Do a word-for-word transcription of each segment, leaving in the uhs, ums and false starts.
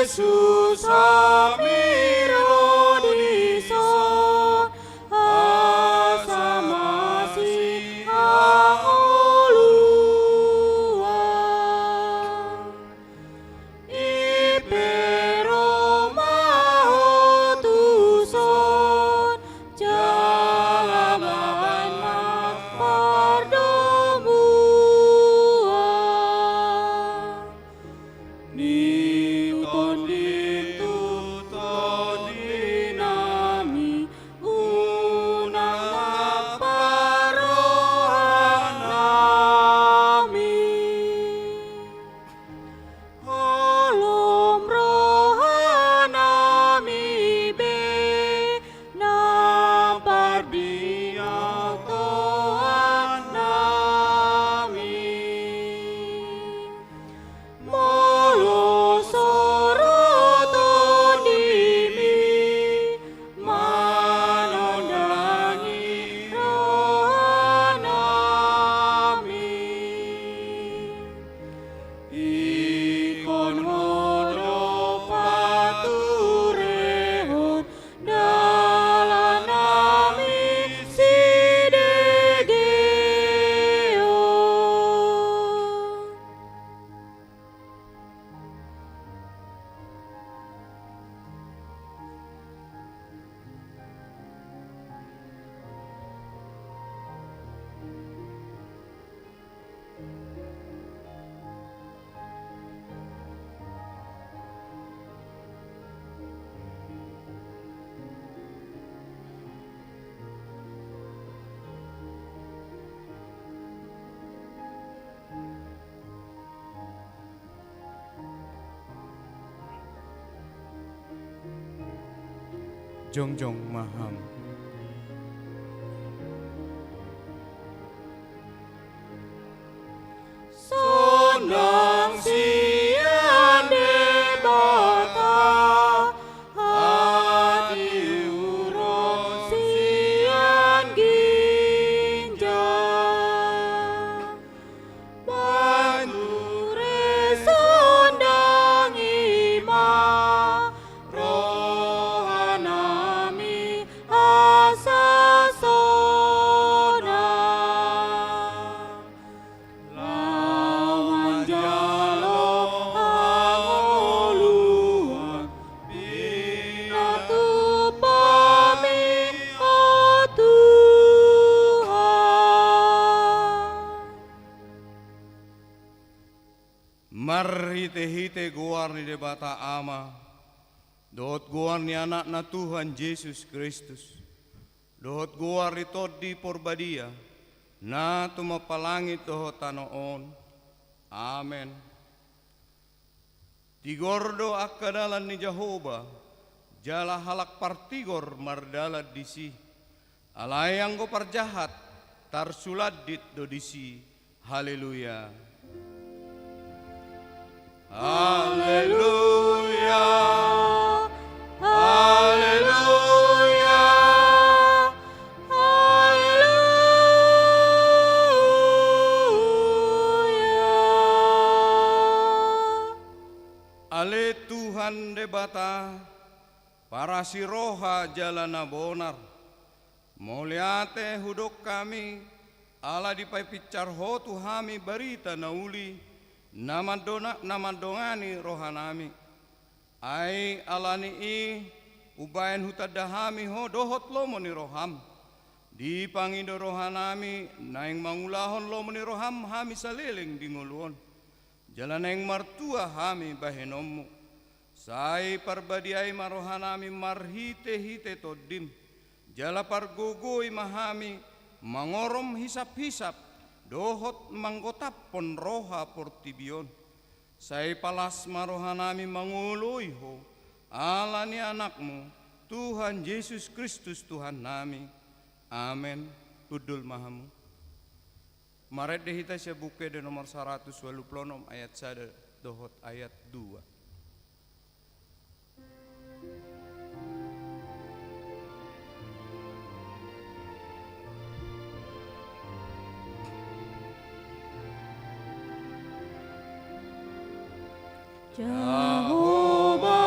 Susah miro dison asa mangoluan. I pe ro ma ho tuson jala baen ma pardomuan. Ni tondim tu tondinami unang ma parrohanami. Holom rohanami be na pardiatonami. Molo so ro tondimi manondangi rohanami. Ingkon ho do paturehon dalanami sidegeon. Jongjong ma hamu. Sonang sian Debata, hatiuron sian ginjang. Baen ture sondangi ma rohanami asa sonang. Laho manjalo hangoluan pinatupa-Mi, o Tuhan. Marhitehite goar ni Debata Ama, dohot goar ni Anakna Tuhan Jesus Kristus, dohot goar ni Tondi Porbadia, na tumompa langit dohot tano on. Amen. Tigor do angka dalan ni Jahowa, jala halak partigor mardalan disi. Alai anggo parjahat, tarsulandit do disi. Haleluya. Haleluya. Haleluya. Haleluya. Ale Tuhan Debata, parasi roha jala na bonar. Mauliate hudok hami, ala dipapinsar Ho tu hami barita na uli, na mandona-, na mandongani rohanami. Ai ala ni i, umbahen hutanda hami Ho dohot lomo ni roham. Dipangido rohanami, naeng mangulahon lomo ni roham hami saleleng di ngolu on. Jala naeng martua hami bahenonmu. Sai parbadiai ma rohanami marhite-hite Tondim, jala pargogoi ma hami mangorom hisap-hisap dohot manggotaphon roha portibi on. Sai palas ma rohanami mangoloi Ho, ala ni Anakmu, Tuhan Jesus Kristus Tuhannami. Amen. Hundul ma hamu. Marende hita sian Buku Ende nomor saratus ualu pulu onom, ayat sada dohot ayat dua. Jahowa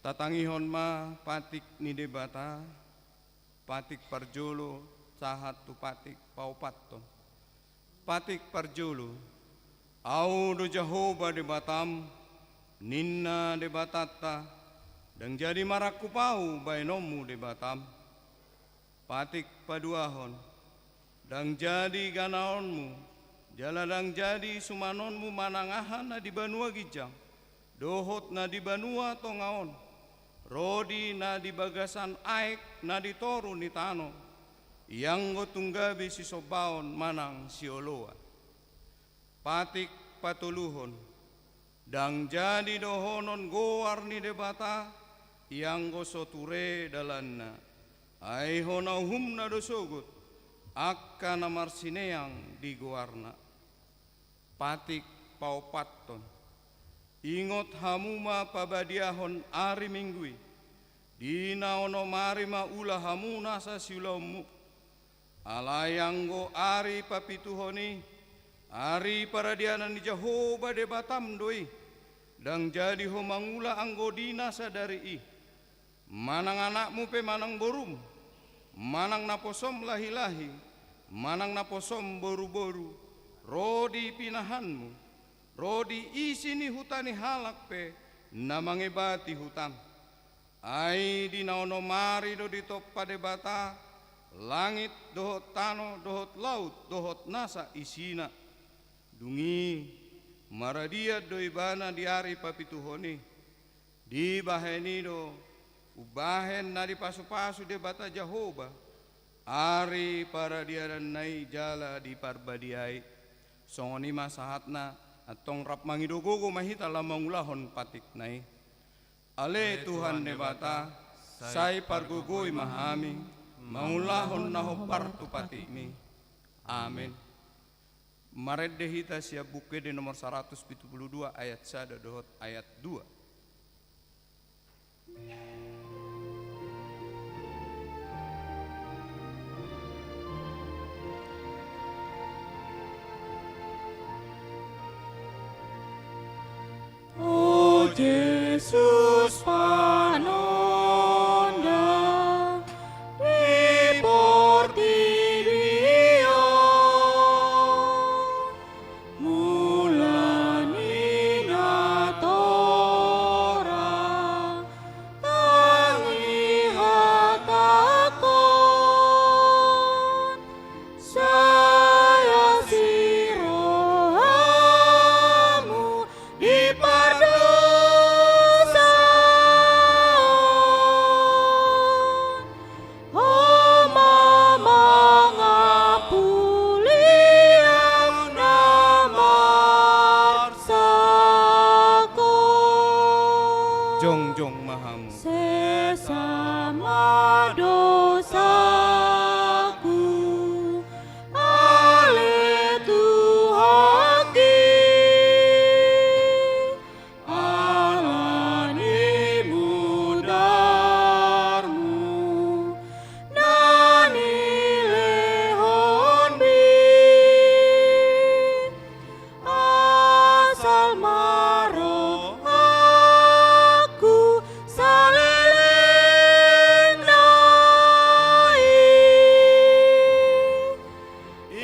Tatangihon ma patik ni Debata, patik parjolo sahat tu patik paopathon. Patik parjolo. Ahu do Jahowa Debatam, ninna Debatanta, ndang jadi marangkup ahu baenonmu Debatam. Patik paduahon. Ndang jadi ganaonmu, jala ndang jadi sumanonmu manang aha na di banua ginjang, dohot na di banua tonga on, ro di na di bagasan aek na di toru ni tano, ianggo tung gabe sisombaon manang sioloan. Patik patoluhon. Ndang jadi dohonon goar ni Debata, ianggo so ture dalanna. Ai hona uhumna do sogot, angka na marsineang di goarna. Patik paopathon. Ingot hamu ma pabadiahon ari Minggu i. Di na onom ari ma ula hamu nasa siulaonmu. Alai anggo ari papituhon i, ari paradianan ni Jahowa Debatam do i, ndang jadi ho mangula anggo di na sadari i. Manang anakmu pe manang borum, manang naposom lahilahi, manang naposom boruboru, ro di pinahanmu, ro di isi ni huta ni halak pe na mangebati hutam. Ai di na onom ari do ditompa Debata langit dohot tano dohot laut dohot nasa isina. Dung i maradian do ibana di ari papituhon i. Dibahen i do umbahen na dipasupasu Debata Jahowa ari paradiananna i jala diparbadiai. Songon i ma sahatna, antong rap mangido gogo ma hita laho mangulahon patikna i. Ale Tuhan Debata, sai pargogoi ma hami mangulahon na hombar tu patikmi. Amen. Marende hita sian Buku Ende nomor saratus pitu pulu dua ayat sada dohot ayat dua. O Jesus panondang di portibi on, mula ni natorang ndang ihatahon, sai asi rohamu di pardosaon. Ho ma mangampuli ahu na marsangkot. Jongjong ma hamu. Sesa ma dosaku, ale Tuhanki. Ala ni mudarmu na nilehonmi, asal ma rohangku saleleng na i.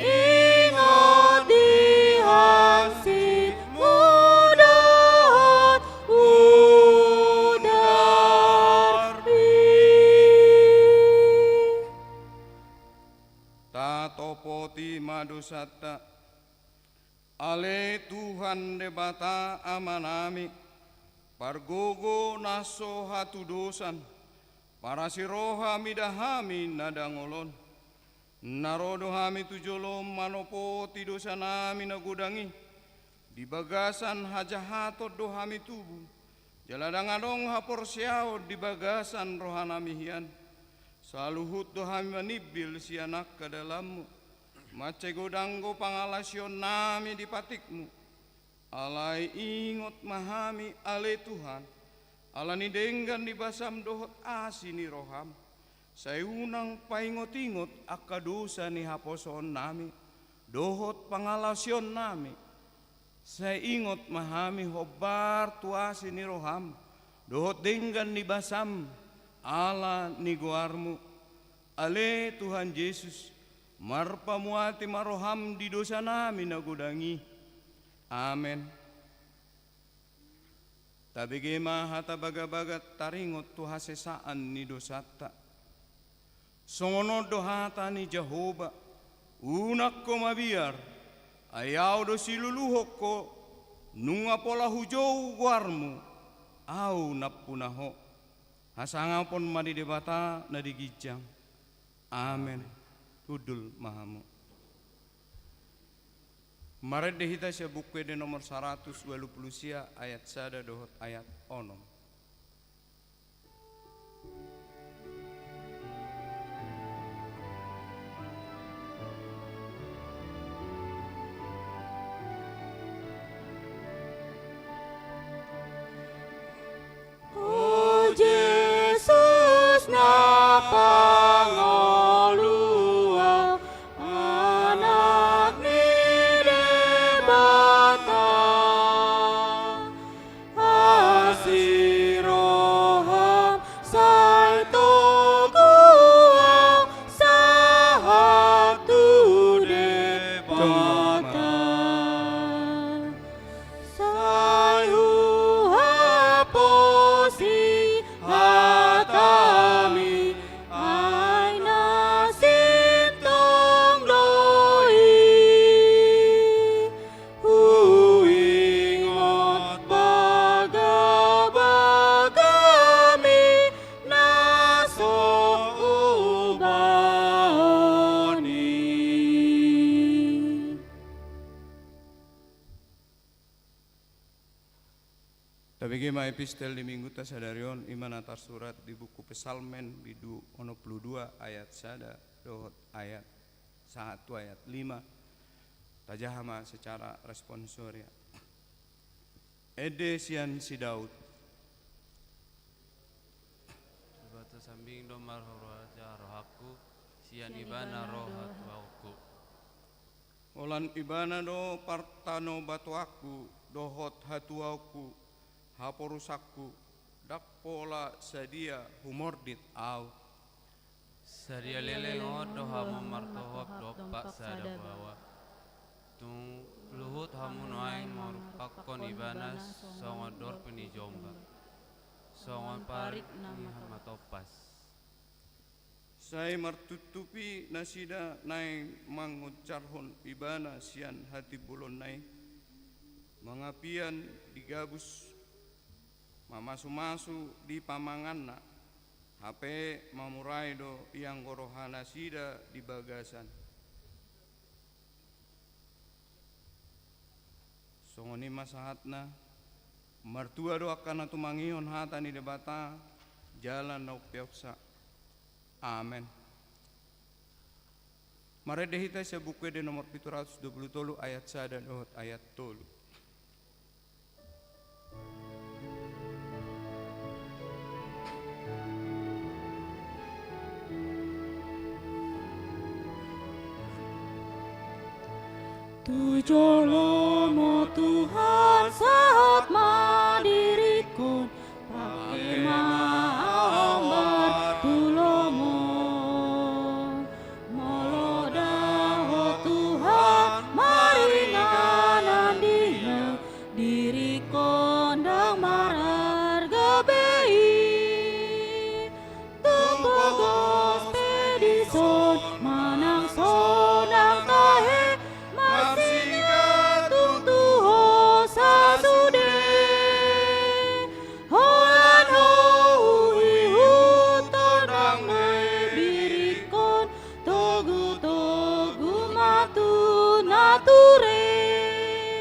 Ingot di hansit mudarat udarmi. Tatopoti ma dosanta. Ale Tuhan Debata Amanami, pargogo na so hatudosan, parasi roha mida hami na dangol on. Na ro do hami tu jolom manopoti dosanami na godang i. Di bagasan hajahaton do hami tubu, jala ndang adong haporseaon di bagasan rohanami hian. Saluhut do hami manimbil sian angka dalanmu. Mansai godang do pangalaosionnami di patikmu. Alai ingot ma hami, ale Tuhan, ala ni denggan ni basam dohot asi ni roham. Sai unang paingotingot angka dosa ni haposoonnami dohot pangalaosionnami. Sai ingot ma hami hombar tu asi ni roham dohot denggan ni basam, ala ni goarmu, ale Tuhan Jesus, marpamuati ma roham di dosanami na godang i. Amen. Tabege ma hata bagabaga taringot tu hasesaan ni dosanta. Songon on do hata ni Jahowa: Unang ho mabiar, ai Ahu do siluluhon ho, nunga pola hujou goarmu, Ahu nampuna ho. Hasangapon ma di Debata na di ginjang. Amen. Hundul ma hamu. Marende hita sian Buku Ende nomor saratus ualu pulu sia, ayat sada dohot ayat onom. O Jesus na pangoluan, Anak ni Debata, asi roham sai togu ahu sahat tu Debata. Sai huhaposi hatami, ai na sintong do i. Huingot bagabagami na so hubahen i. Tabege ma epistel di Minggunta sadari on, i ma na tarsurat di buku Psalmen bindu onom pulu dua ayat sada dohot ayat sahat tu ayat lima. Tajaha ma secara responsoria. Ende sian si Daud. Debata sambing do marhorja rohangku, sian Ibana ro hatuaonku. Holan Ibana do partanobatoanku dohot hatuaonku, haporusanku, ndang pola sadia humordit ahu. Sadia leleng on do hamu martohop dompak sada baoa. Tung luhut hamu nuaeng marupakkon Ibana songon dorpi ni jombang, songon parik na matompas. Sai martutupi nasida naeng mangonjarhon Ibana sian hatimbolonna i, mangapian di gabus, mamasumasu di pamanganna, hape mamurai do ianggo rohanasida di bagasan. Songon i ma sahatna. Martua do angka na tumangihon hata ni Debata jala na umpeopsa. Amen. Marende hita sian Buku Ende nomor pitu ratus dua pulu tolu ayat sada dohot ayat tolu. Tu joloMu Tuhan sahat ma diringkon, pangke ma ahu martulomon. Molo ndang Ho Tuhan maringanan di ahu, diringkon ndang mararga be i. Tung pogos pe dison manang sonang tahe, marsigantung tu Ho sasude. Holan Ho huihuthon, ndang be diringkon, togutogu ma tu nature.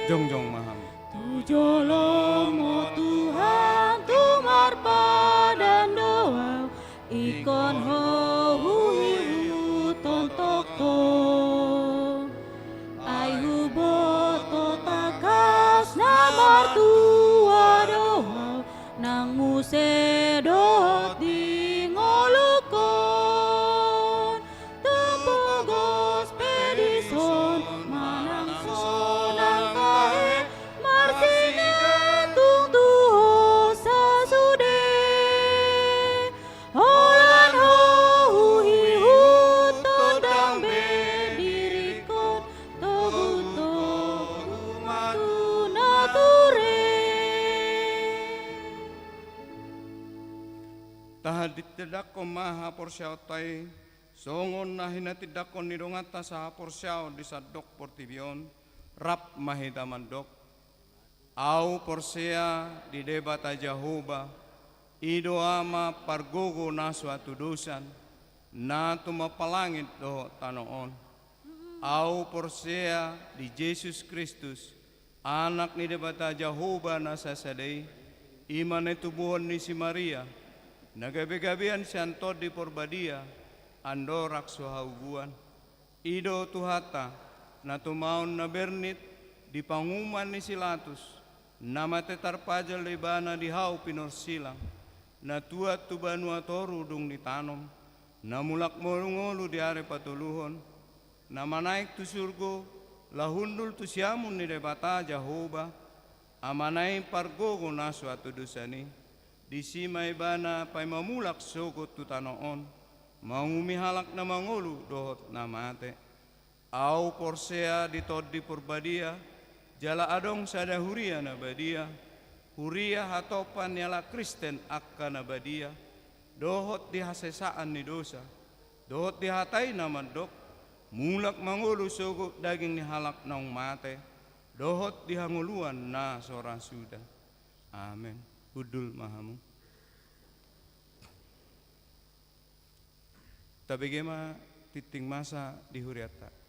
Jongjong ma hamu. Tu joloMu Tuhan tung marpadan do ahu, ingkon Ho huihuthon tongtong. Ai huboto tangkas na martua do ahu, nang muse dohot di ngolungkon. Tung pogos pe dison manang sonang tahe, marsigantung tu Ho sasude. Tahatindangkon ma haporseaonta i, songon na hinatindangkon ni donganta sahaporseaon di sandok portibi on, rap ma hita mandok: Ahu porsea di Debata Jahowa, i do Ama pargogo na so hatudosan, na tumompa langit dohot tano on. Ahu porsea di Jesus Kristus, Anak ni Debata Jahowa na sasada i, i ma na tubuhon ni si Maria, na gabegabean sian Tondi Porbadia, andorang so haubuan. I do Tuhanta, na tumaon na bernit di panguhuman ni si Latus, na mate tarpajal do Ibana di hau pinorsilang, na tuat tu banua toru dung ditanom, na mulak mangolu di ari patoluhon, na manaek tu surgo, laho hundul tu siamun ni Debata Jahowa, Amana i pargogo na so hatudosan i. Disi ma Ibana paima mulak sogot tu tano on, manguhumi halak na mangolu dohot na mate. Ahu porsea di Tondi Porbadia, jala adong sada huria na badia, huria hatompa ni halak Kristen angka na badia, dohot di hasesaan ni dosa, dohot di hata i na mandok: Mulak mangolu sogot daging ni halak naung mate, dohot di hangoluan na so ra suda. Amen. Hundul ma hamu. Tabege ma tingting masa di hurianta.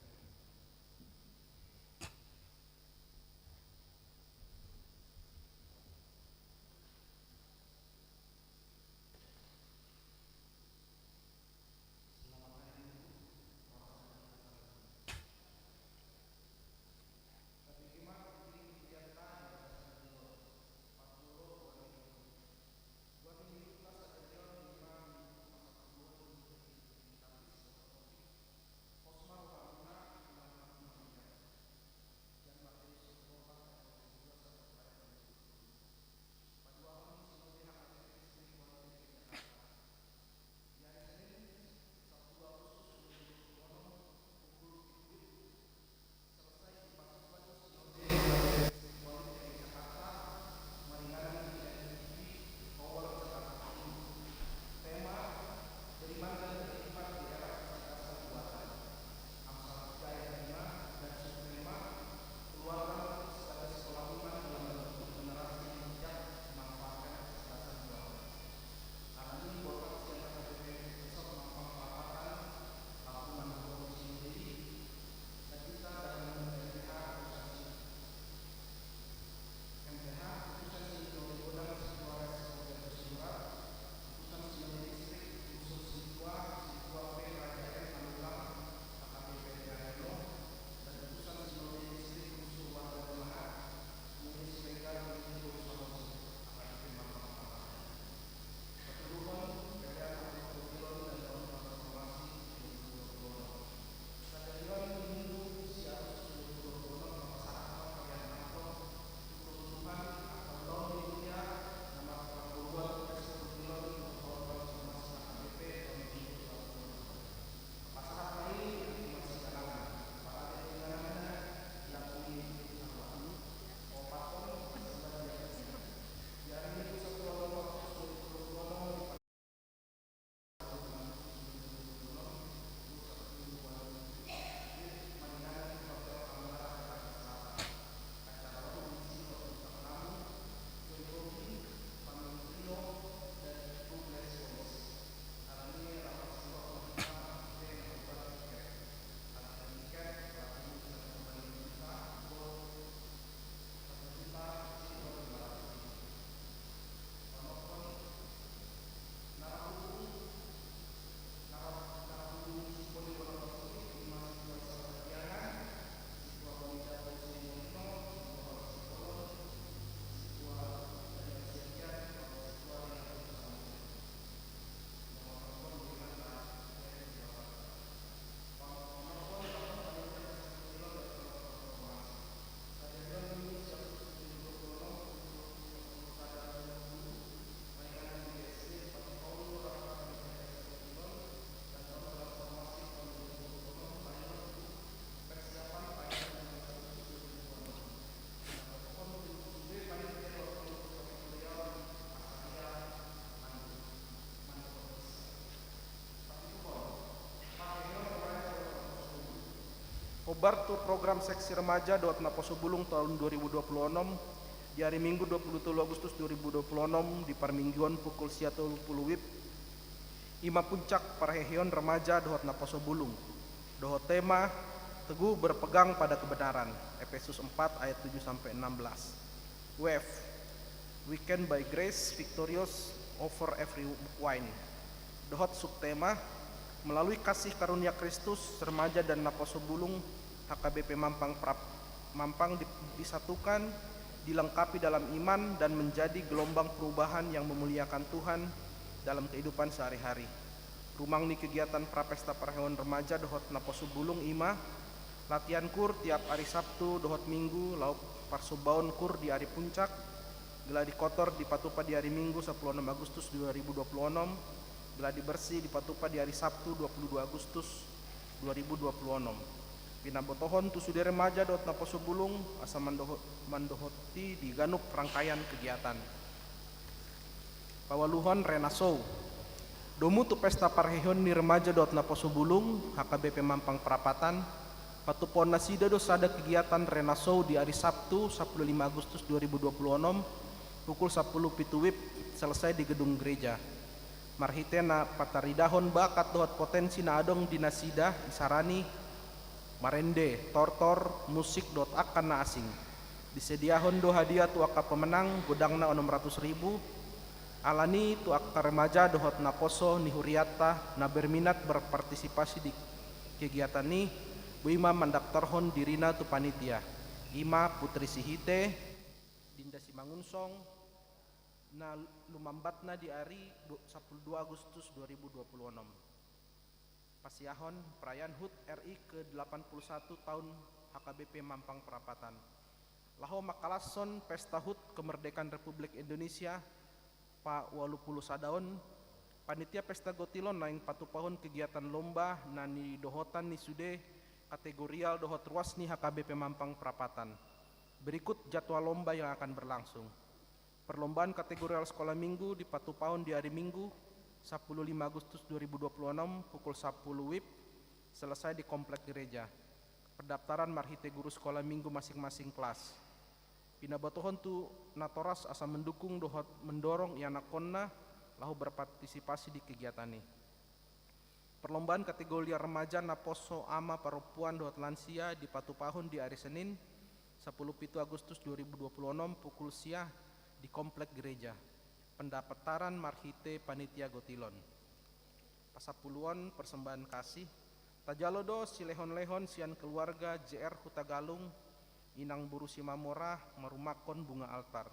Hombar tu program seksi remaja dohot naposo bulung tahun dua ribu dua puluh enam, di ari Minggu dua puluh tolu Agustus dua ribu dua puluh enam, di parmingguon pukul sia tolu pulu WIB, i ma puncak parheheon remaja dohot naposo bulung, dohot tema Teguh Berpegang pada Kebenaran, Efesus empat ayat tujuh sampai enam belas. WEF, Weekend by Grace, Victorious Over Every Wind. Dohot subtema, melalui kasih karunia Kristus, remaja dan naposo bulung H K B P Mampang Prap-, Mampang di-, disatukan, dilengkapi dalam iman, dan menjadi gelombang perubahan yang memuliakan Tuhan dalam kehidupan sehari-hari. Rumang ni kegiatan prapesta parheheon remaja dohot naposo bulung i ma latihan kur tiap ari Sabtu dohot Minggu, laho parsombaon kur di ari puncak, geladi kotor dipatupa di ari Minggu sapulu onom Agustus dua ribu dua puluh onom, geladi bersih dipatupa di ari Sabtu dua pulu dua Agustus dua ribu dua puluh onom. Pinabotohon tu sude remaja dohot naposo bulung asa mandoho-, mandohoti di ganup rangkaian kegiatan. Paualuhon, Rena Show. Domu tu pesta parheheon ni remaja dohot naposo bulung H K B P Mampang Prapatan, patupaon nasida do sada kegiatan Rena Show di ari Sabtu sapulu lima Agustus dua ribu dua puluh onom, pukul sapulu pitu WIB, selesai di gedung gereja. Marhite na pataridahon bakat dohot potensi na adong di nasida, isarani marende, tortor, musik dohot angka na asing. Disediahon do hadiah tu angka pemenang, godangna onom ratus ribu. Alani tu angka remaja dohot naposo ni hurianta na berminat berpartisipasi di kegiatan i, boi ma mandaftarhon dirina tu panitia. I ma Putri Sihite, Dinda Simangunsong, na lumambatna di ari du-, sapulu dua Agustus dua ribu dua puluh onom. Pasiahon perayaan HUT R I ke delapan puluh satu tahun H K B P Mampang Prapatan. Laho mangkalashon pesta HUT kemerdekaan Republik Indonesia paualu pulu sadaon, panitia pesta gotilon naeng patupahon kegiatan lomba na nidohotan ni sude kategorial dohot ruas ni H K B P Mampang Prapatan. Berikut jadwal lomba yang akan berlangsung. Perlombaan kategorial sekolah minggu dipatupahon di ari Minggu, sapulu lima Agustus dua ribu dua puluh enam, pukul sapulu WIB, selesai di komplek gereja. Pendaftaran marhite guru sekolah minggu masing-masing kelas. Pinabotohon tu natoras asa mendukung dohot mendorong ianakhonna laho berpartisipasi di kegiatan i. Perlombaan kategori remaja naposo ama parompuan dohot lansia dipatupahon di ari Senin, sapulu pitu Agustus dua ribu dua puluh onom, pukul sia di komplek gereja. Pendaftaran marhite panitia gotilon. Pasapuluon, persembahan kasih. Tajalo do silehon-lehon sian keluarga J R Hutagalung, Inang boru Simamora, marumakhon bunga altar.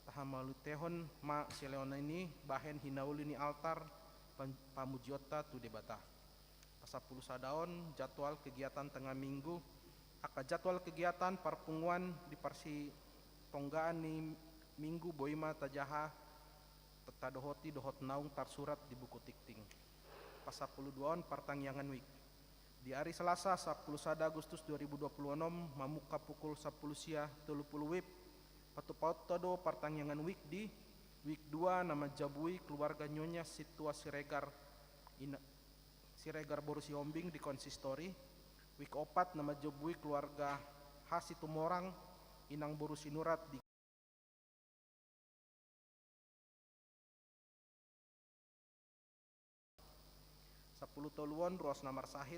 Tahamauliatehon ma silehon i bahen hinauli ni altar pam-, pamujionta tu Debata. Pasapulu sadaon, jadwal kegiatan tengah minggu. Angka jadwal kegiatan parpunguan di parsitonggaan ni Minggu boi ma tajaha, tadohoti dohot naung tarsurat di buku tingting. Pasapulu duaon, partangiangan WIK. Di ari Selasa, sapulu sada Agustus dua ribu dua puluh onom, mamungka pukul sapulu sia tolu pulu WIB, patupahonta do partangiangan WIK di: WIK dua, na manjabui keluarga Nyonya Situa Siregar, ina-, Siregar boru Sihombing di konsistori. WIK opat, na manjabui keluarga H Situmorang, Inang boru Sinurat di Sapulu toluon, ruas na marsahit.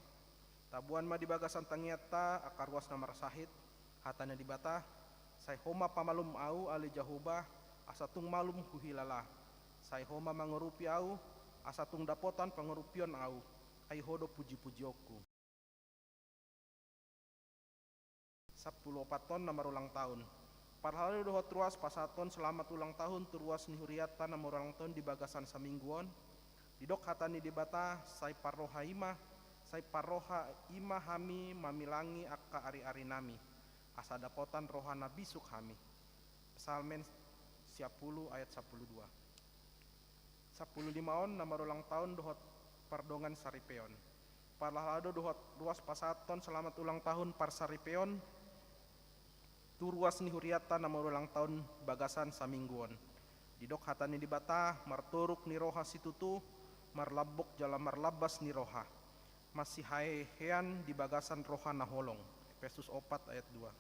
Taboan ma di bagasan tangiangta angka ruas na marsahit. Hata ni Debata: Sai Ho ma pamalum ahu, ale Jahowa, asa tung malum huhilala. Sai Ho ma mangurupi ahu, asa tung dapotan pangurupion ahu, ai Ho do puji-pujionku. Sapulu opathon, na marulang tahun. Parhalado dohot ruas pasahathon selamat ulang tahun tu ruas ni hurianta na marulang tahun di bagasan saminggu on. Didok hata ni Debata: Sai parroha i ma, sai parroha i ma hami mamilangi angka ari-arinami, asa dapotan roha na bisuk hami. Psalmen sia pulu ayat sapulu dua. Sapulu limaon, na marulang tahun dohot pardongan saripeon. Parhalado dohot ruas pasahathon selamat ulang tahun parsaripeon tu ruas ni hurianta na marulang tahun bagasan saminggu on. Didok hata ni Debata: Martoruk ni roha situtu, marlambok jala marlambas ni roha, masihahean di bagasan roha na holong. Efesus opat ayat dua.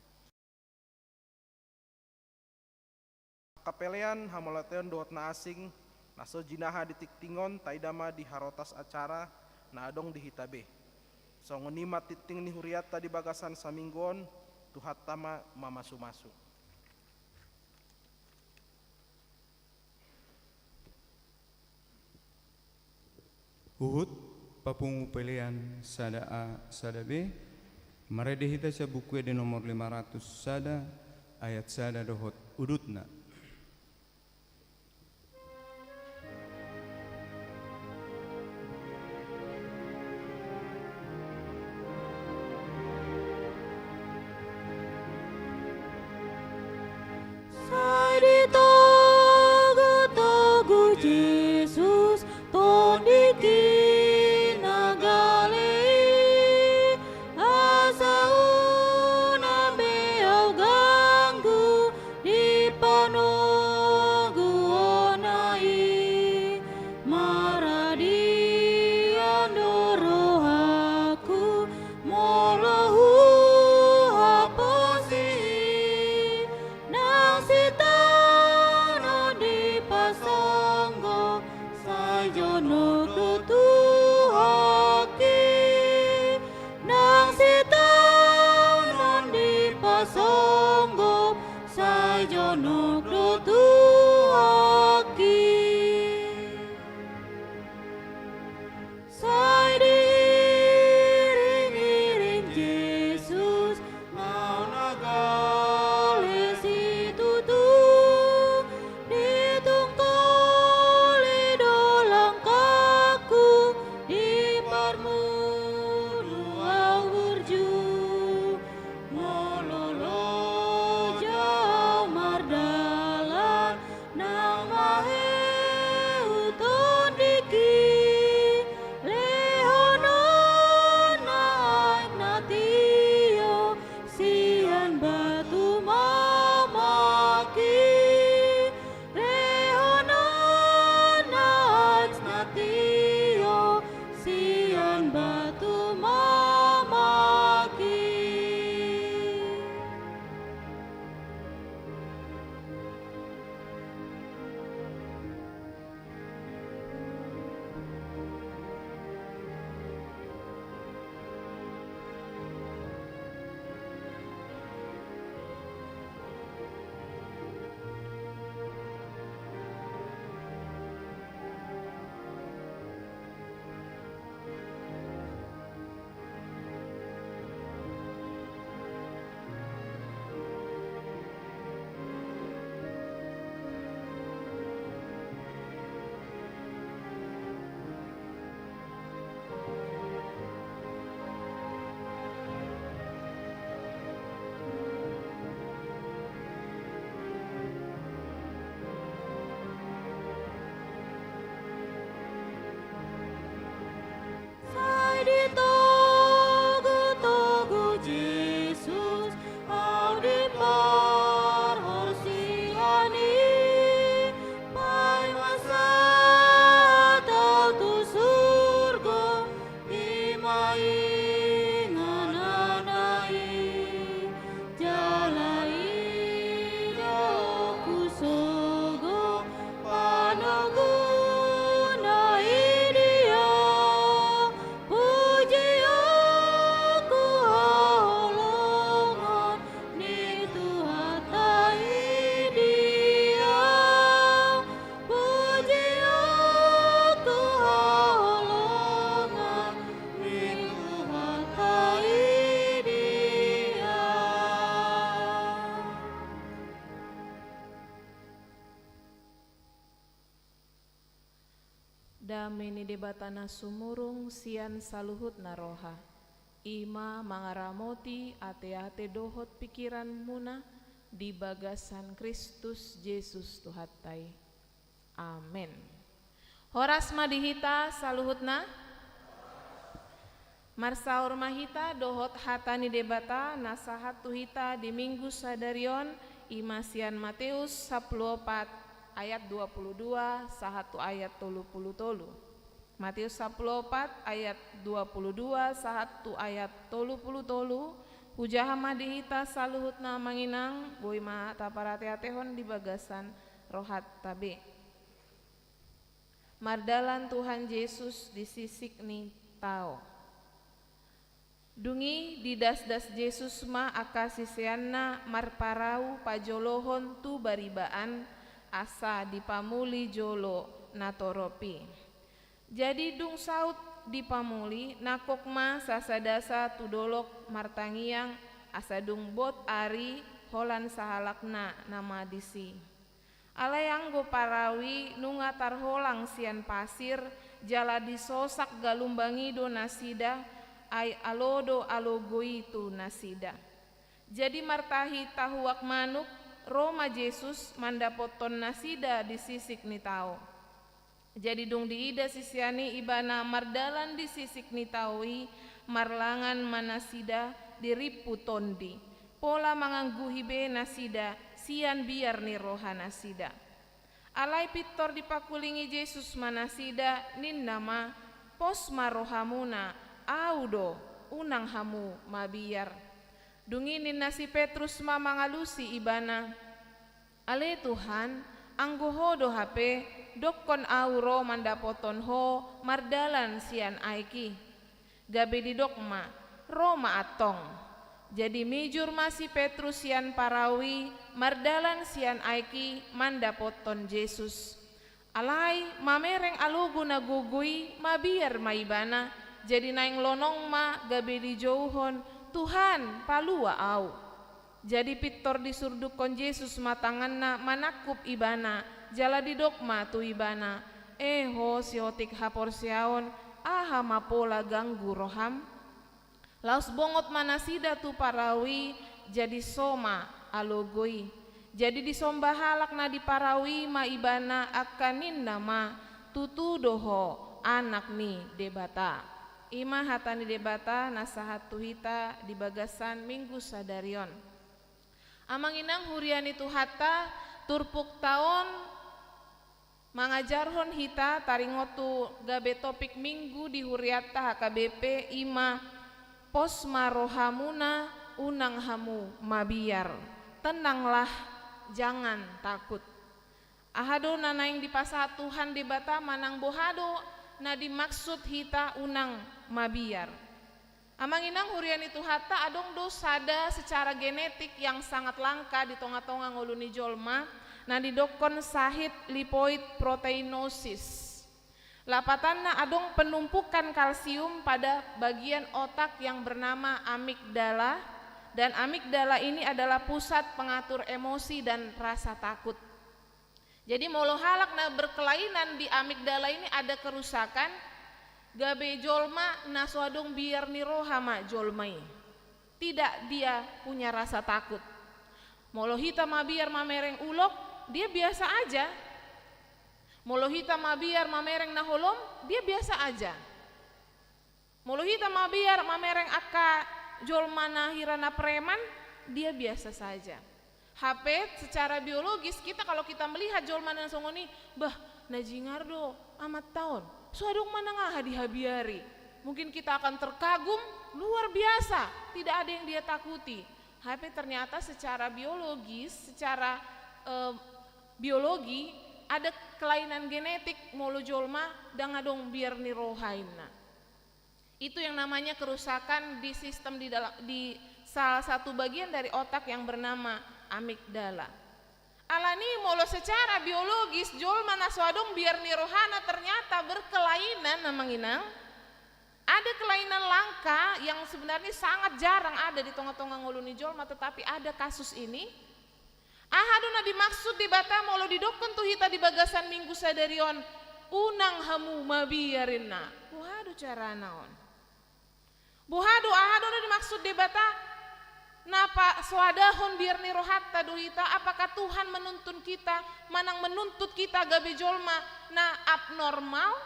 Angka pelean, hamauliateon dohot na asing, na so jinaha di tingting on, taida ma di harotas acara na adong di hita be. Songon i ma tingting ni hurianta di bagasan saminggu on, Tuhanta ma mamasumasu. Huhut papungu pelean sada A sada B, marende hita sian Buku Ende nomor lima ratus sada, ayat sada dohot udutna. Sai ditogutogu Jesus tondingki na gale i, asa unang be ahu ganggu di panoguonna i. Maradian do rohangku molo huhaposi i. Nang sitaonon dipasonggop, sai jonok do Tuhanki. Nang sitaonon dipasonggop, sai jonok do Tuhanki. Sai diiringiring Jesus, ahu na gale situtu, ditungkoli do langkangku, di parmudu ahu burju. Molo loja ahu mardalan, nang mahehut tondingki, lehononna aek na tio sian batu mamangki. Lehononna aek na tio sian batu mamangki. Sai ditogutogu Jesus ahu di parhorsean i, paima sahat ahu tu surgo, i ma inganan ahu i. Jala i do husogot panoguonna i di Dia, pujion tu haholongan ni Tuhanta i di Dia. Pujion tu haholongan ni Tuhanta i di Dia. Dame ni Debata na sumurung sian saluhutna roha, i ma mangaramoti ateate dohot pingkiranmuna di bagasan Kristus Jesus Tuhanta i. Amen. Horas ma di hita saluhutna. Marsaor ma hita dohot hata ni Debata na sahat tu hita di Minggu sadari on, i ma sian Mateus sampulu opat ayat dua pulu dua sahat tu ayat tolu pulu tolu. Mateus sampulu opat ayat dua pulu dua sahat tu ayat tolu pulu tolu, Hujaha ma di hita saluhutna, Amang Inang, boi ma taparateatehon di bagasan rohanta be. Mardalan Tuhan Jesus di sisik ni tao. Dung i didasdas Jesus ma angka siseanna marparau pajolohon tu baribaan, asa dipamuli jolo natorop i. Jadi dung saut dipamuli, nangkok ma sasadasa tu dolok martangiang, asa dung bot ari, holan sahalakna nama disi. Alai anggo parau i nunga tarholang sian pasir, jala disosak galumbang i do nasida, ai alo do alogo i tu nasida. Jadi martahi tahuak manuk, ro ma Jesus mandapothon nasida di sisik ni tao. Jadi dung diida sisean i Ibana mardalan di sisik ni tao i, marlangan ma nasida, dirimpu tondi. Pola mangangguhi be nasida sian biar ni roha nasida. Alai pintor dipangkulingi Jesus ma nasida, ninna ma, "Pos ma rohamuna, Ahu do, unang hamu mabiar." Dung i ninna si Petrus ma mangalusi Ibana, "Ale Tuhan, anggo Ho do hape, dokkon ahu ro mandapothon Ho mardalan sian aek i." Gabe didok ma, "Ro ma antong." Jadi mijur ma si Petrus sian parau i, mardalan sian aek i mandapothon Jesus. Alai mamereng alogo na gogo i, mabiar ma ibana, jadi naeng lonong ma gabe dijouhon, "Tuhan, palua ahu." Jadi pintor disurdukkon Jesus ma tanganna manangkup ibana, jala didok ma tu ibana, "E ho siotik haporseaon, aha ma pola ganggu roham?" Laos bongot ma nasida tu parau i, jadi so ma alogo i. Jadi disomba halak na di parau i ma ibana, angka ninna ma, "Tutu do ho Anak ni Debata." I ma hata ni Debata na sahat tu hita di bagasan Minggu sadari on. Amang inang huria ni Tuhanta, turpukta on mangajarhon hita taringot tu gabe topik Minggu di hurianta H K B P, i ma, "Pos ma rohamuna, unang hamu mabiar." Tenanglah, jangan takut. Aha do na naeng dipasahat Tuhan Debata manang boha do na dimaksud hita unang mabiar? Amang inang huria ni Tuhanta, adong do sada secara genetik yang sangat langka di tonga-tonga ngolu ni jolma, na nidokkon sahit lipoid proteinosis. Lapatanna, adong penumpukan kalsium pada bagian otak yang bernama amigdala, dan amigdala ini adalah pusat pengatur emosi dan rasa takut. Jadi, molo halak na berkelainan di amigdala ini ada kerusakan, gabe jolma na so adong biar ni roha ma jolma i. Tidak dia punya rasa takut. Molo hita mabiar mamereng ulok, dia biasa aja. Molo hita mabiar mamereng na holom, dia biasa aja. Molo hita mabiar mamereng angka jolma na hira na preman, dia biasa saja. Hape secara biologis, kita, kalau kita melihat jolma na songon i, "Bah, na jingar do amanta on. So adong manang aha dihabiari." Mungkin kita akan terkagum, luar biasa, tidak ada yang dia takuti. Hape ternyata secara biologis, secara, eh, biologi, ada kelainan genetik, molo jolma ndang adong biar ni roha, inna. Itu yang namanya kerusakan di sistem di dalam, di salah satu bagian dari otak yang bernama amigdala. Alani, molo secara biologis jolma na so adong biar ni rohana ternyata berkelainan, amang inang. Ada kelainan langka yang sebenarnya sangat jarang ada di tonga-tonga ngolu ni jolma, tetapi ada kasus ini. Aha do na dimaksud Debata molo didokkon tu hita di bagasan Minggu sadari on, "Unang hamu mabiar," inna? Boha do carana on? Boha do, aha do na dimaksud Debata? Na pasoadahon biar ni rohanta do hita? Apakah Tuhan menuntun kita, manang menuntut kita gabe jolma na abnormal?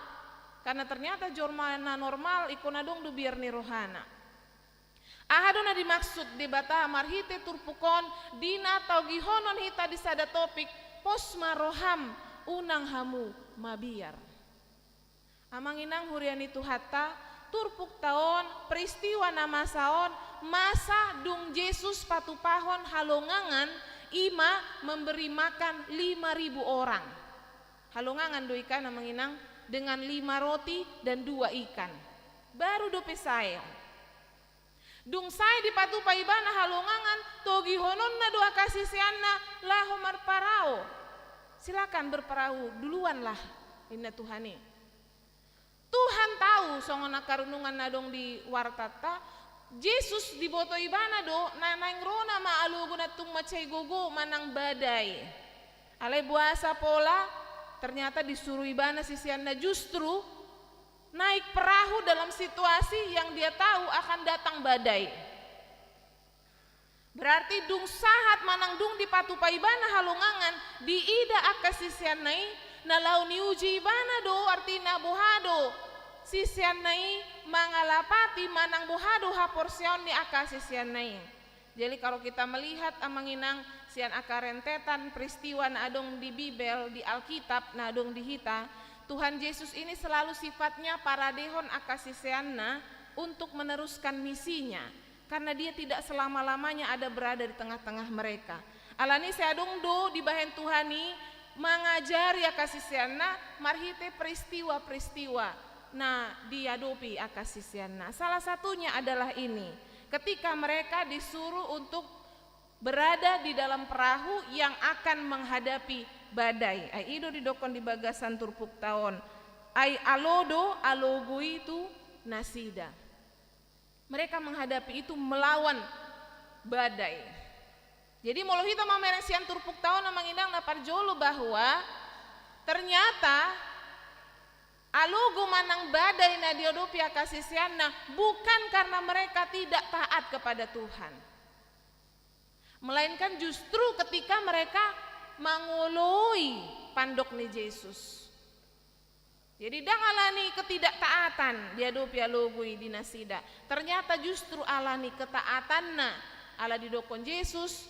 Karena ternyata jolma na normal ingkon adong do biar ni rohana. Aha do na dimaksud Debata marhite turpuk on, di na tagihonon hita di sada topik, "Pos ma roham, unang hamu mabiar"? Amang inang huria ni Tuhanta, Turpukta on, peristiwa na masa on, masa dung Jesus patupahon halongangan, i ma memberi makan lima ribu orang. Halongangan do i kan, amang inang, dengan lima roti dan dua ikan. Baru dope sae. Dung sae dipatupa ibana halongangan, togihononna do angka siseanna laho marparau. Silakan berperahu duluanlah, ninna Tuhan i. Tuhan tahu songon angka renungan na adong di wartanta, Jesus diboto ibana do na naeng ro nama alogo na tung mansai gogo manang badai. Alai boasa pola, ternyata disuru ibana siseanna justru naik perahu dalam situasi yang dia tahu akan datang badai. Berarti dung sahat manang dung dipatupa ibana halongangan, diida angka siseanna i, na laho niuji ibana do, artina boha do siseanna i mangalapati manang boha do haporseaon ni angka siseanna i. Jadi kalau kita melihat, amang inang, sian angka rentetan peristiwa na adong di Bibel, di Alkitab na adong di hita, Tuhan Yesus ini selalu sifatnya paradehon angka siseanna untuk meneruskan misinya, karena dia tidak selama-lamanya ada berada di tengah-tengah mereka. Alani i sai adong do dibahen Tuhan i mangajari angka siseanna marhite peristiwa-peristiwa na diadopi angka siseanna. Salah satunya adalah ini, ketika mereka disuruh untuk berada di dalam perahu yang akan menghadapi badai. Ai i do didokkon di bagasan turpukta on. Ai alo do alogo i tu nasida. Mereka menghadapi itu melawan badai. Jadi molo hita mamereng sian turpukta on, amang inang, na parjolo bahwa ternyata alogo manang badai na diadopi angka siseanna bukan karena mereka tidak taat kepada Tuhan, melainkan justru ketika mereka mangoloi pandok ni Jesus. Jadi ndang alani ketidaktaatan diadopi alogo i di nasida. Ternyata justru alani ketaatanna, ala didokkon Jesus,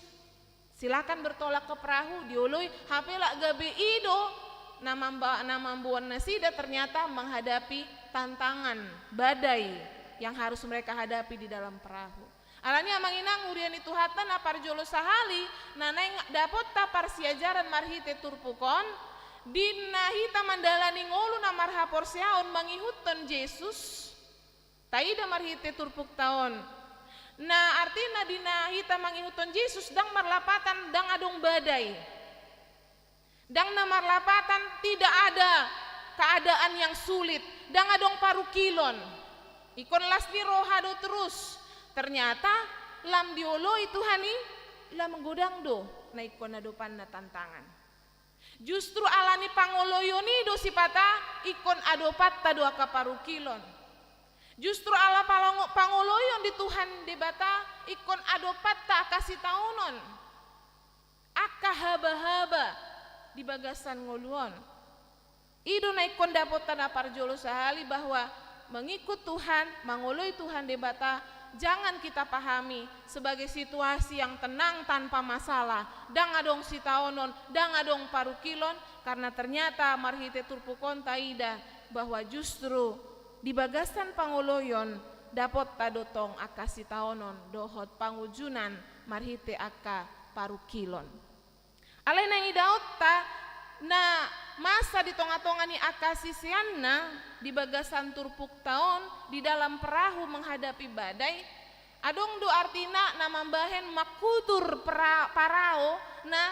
silakan bertolak ke perahu, dioloi, hape lak gabe i do na mamba-, na mamboan nasida ternyata menghadapi tantangan badai yang harus mereka hadapi di dalam perahu. Alani i, amang inang, huria ni Tuhanta, na parjolo sahali na naeng dapotta parsiajaran marhite turpuk on, di na hita mandalani ngolu na marhaporseaon mangihuthon Jesus, taida marhite turpukta on. Na artina di na hita mangihuthon Jesus ndang marlapatan ndang adong badai. Ndang na marlapatan, tidak ada keadaan yang sulit, ndang adong parungkilon. Ingkon las ni roha do terus. Ternyata lam dioloi Tuhan i, lam godang do na ingkon adopanna tantangan. Justru alani pangoloion i do sipata ingkon adopanta do angka parungkilon. Justru ala palango-, pangoloion di Tuhan Debata ingkon adopanta angka sitaonon, angka habahaba di bagasan ngolu on. I do na ingkon dapotta na parjolo sahali, bahwa mengikut Tuhan, mangoloi Tuhan Debata, jangan kita pahami sebagai situasi yang tenang tanpa masalah, ndang adong sitaonon, ndang adong parungkilon, karena ternyata marhite turpuk on taida bahwa justru di bagasan pangoloion dapotta do tong angka sitaonon dohot pangunjunan marhite angka parungkilon. Alai na idaonta na masa di tonga-tonga ni angka siseanna di bagasan turpukta on di dalam perahu menghadapi badai, adong do artina na mambahen mangkutur pera-, parao na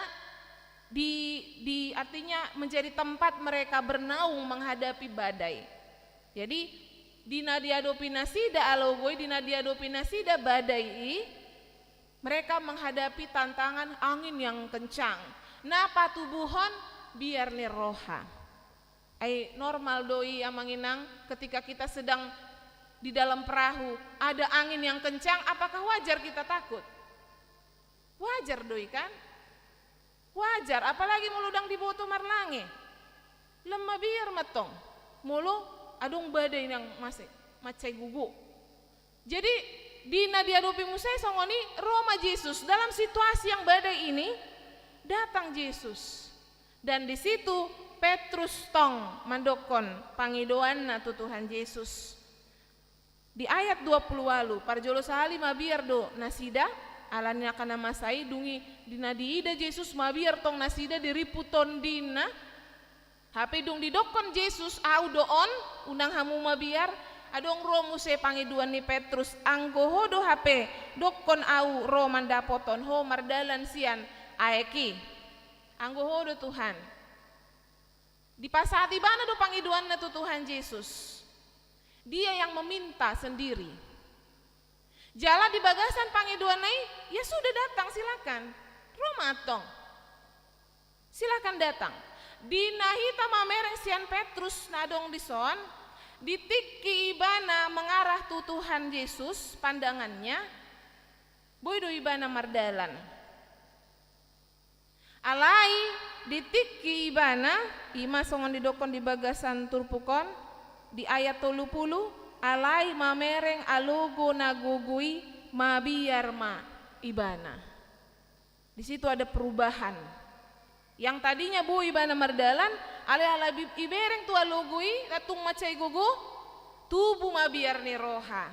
di, di, artinya menjadi tempat mereka bernaung menghadapi badai. Jadi, di na diadopi nasida alogo i, di na diadopi nasida badai i, mereka menghadapi tantangan angin yang kencang. Na patubuhon biar ni roha. Ai normal do i, amang inang, ketika kita sedang di dalam perahu, ada angin yang kencang, apakah wajar kita takut? Wajar do i kan? Wajar, apalagi molo ndang diboto marlange. Lam mabiar mantong molo adong badai nang mase-, mansai gogo. Jadi, di na diadopi muse songon i, ro ma Jesus. Dalam situasi yang badai ini, datang Jesus. Dan di situ Petrus tong mandokkon pangidoanna tu Tuhan Jesus. Di ayat dua pulu ualu, parjolo sahali mabiar do nasida, ala ni angka na masa i, dung i di na diida Jesus mabiar tong nasida di ripu tondina. Hape dung didokkon Jesus, "Au do on, unang hamu mabiar," adong ro muse pangidoan ni Petrus, "Anggo Ho do hape, dokkon au ro mandapothon Ho mardalan sian aek i. Anggo Ho do, Tuhan." Dipasahat ibana do pangidoanna tu Tuhan Jesus. Dia yang meminta sendiri. Jala di bagasan pangidoanna i, "Ya sudah, datang, silakan. Ro ma antong. Silakan datang." Di na hita mamereng sian Petrus na adong dison, di tingki ibana mengarah tu Tuhan Jesus pandangannya, boi do ibana mardalan. Alai di tingki ibana, i ma songon didokkon di bagasan turpuk on, di ayat tolu pulu, alai mamereng alogo na gogo i, mabiar ma ibana. Di situ ada perubahan. Yang tadinya boi ibana mardalan, alai ala bi-, ibereng tu alogo i, na tung mansai gogo, tubu ma biar ni roha.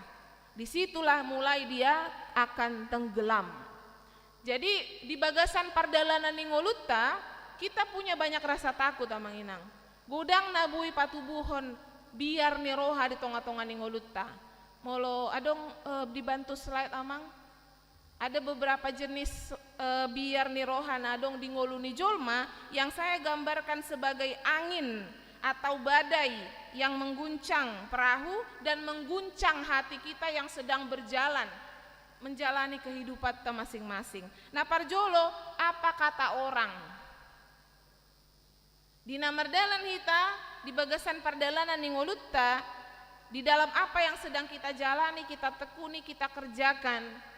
Disitulah mulai dia akan tenggelam. Jadi, di bagasan pardalanan ni ngolunta, kita punya banyak rasa takut, Amang Inang. Godang na boi patubuhon biar ni roha di tonga-tonga ni ngolunta. Molo adong, eh, dibantu slide, Amang. Ada beberapa jenis, eh, biar ni roha na adong di ngolu ni jolma yang saya gambarkan sebagai angin atau badai yang mengguncang perahu dan mengguncang hati kita yang sedang berjalan, menjalani kehidupanta masing-masing. Na parjolo, apa kata orang? Di na mardalan hita, di bagasan pardalanan ni ngolunta, di dalam apa yang sedang kita jalani, kita tekuni, kita kerjakan,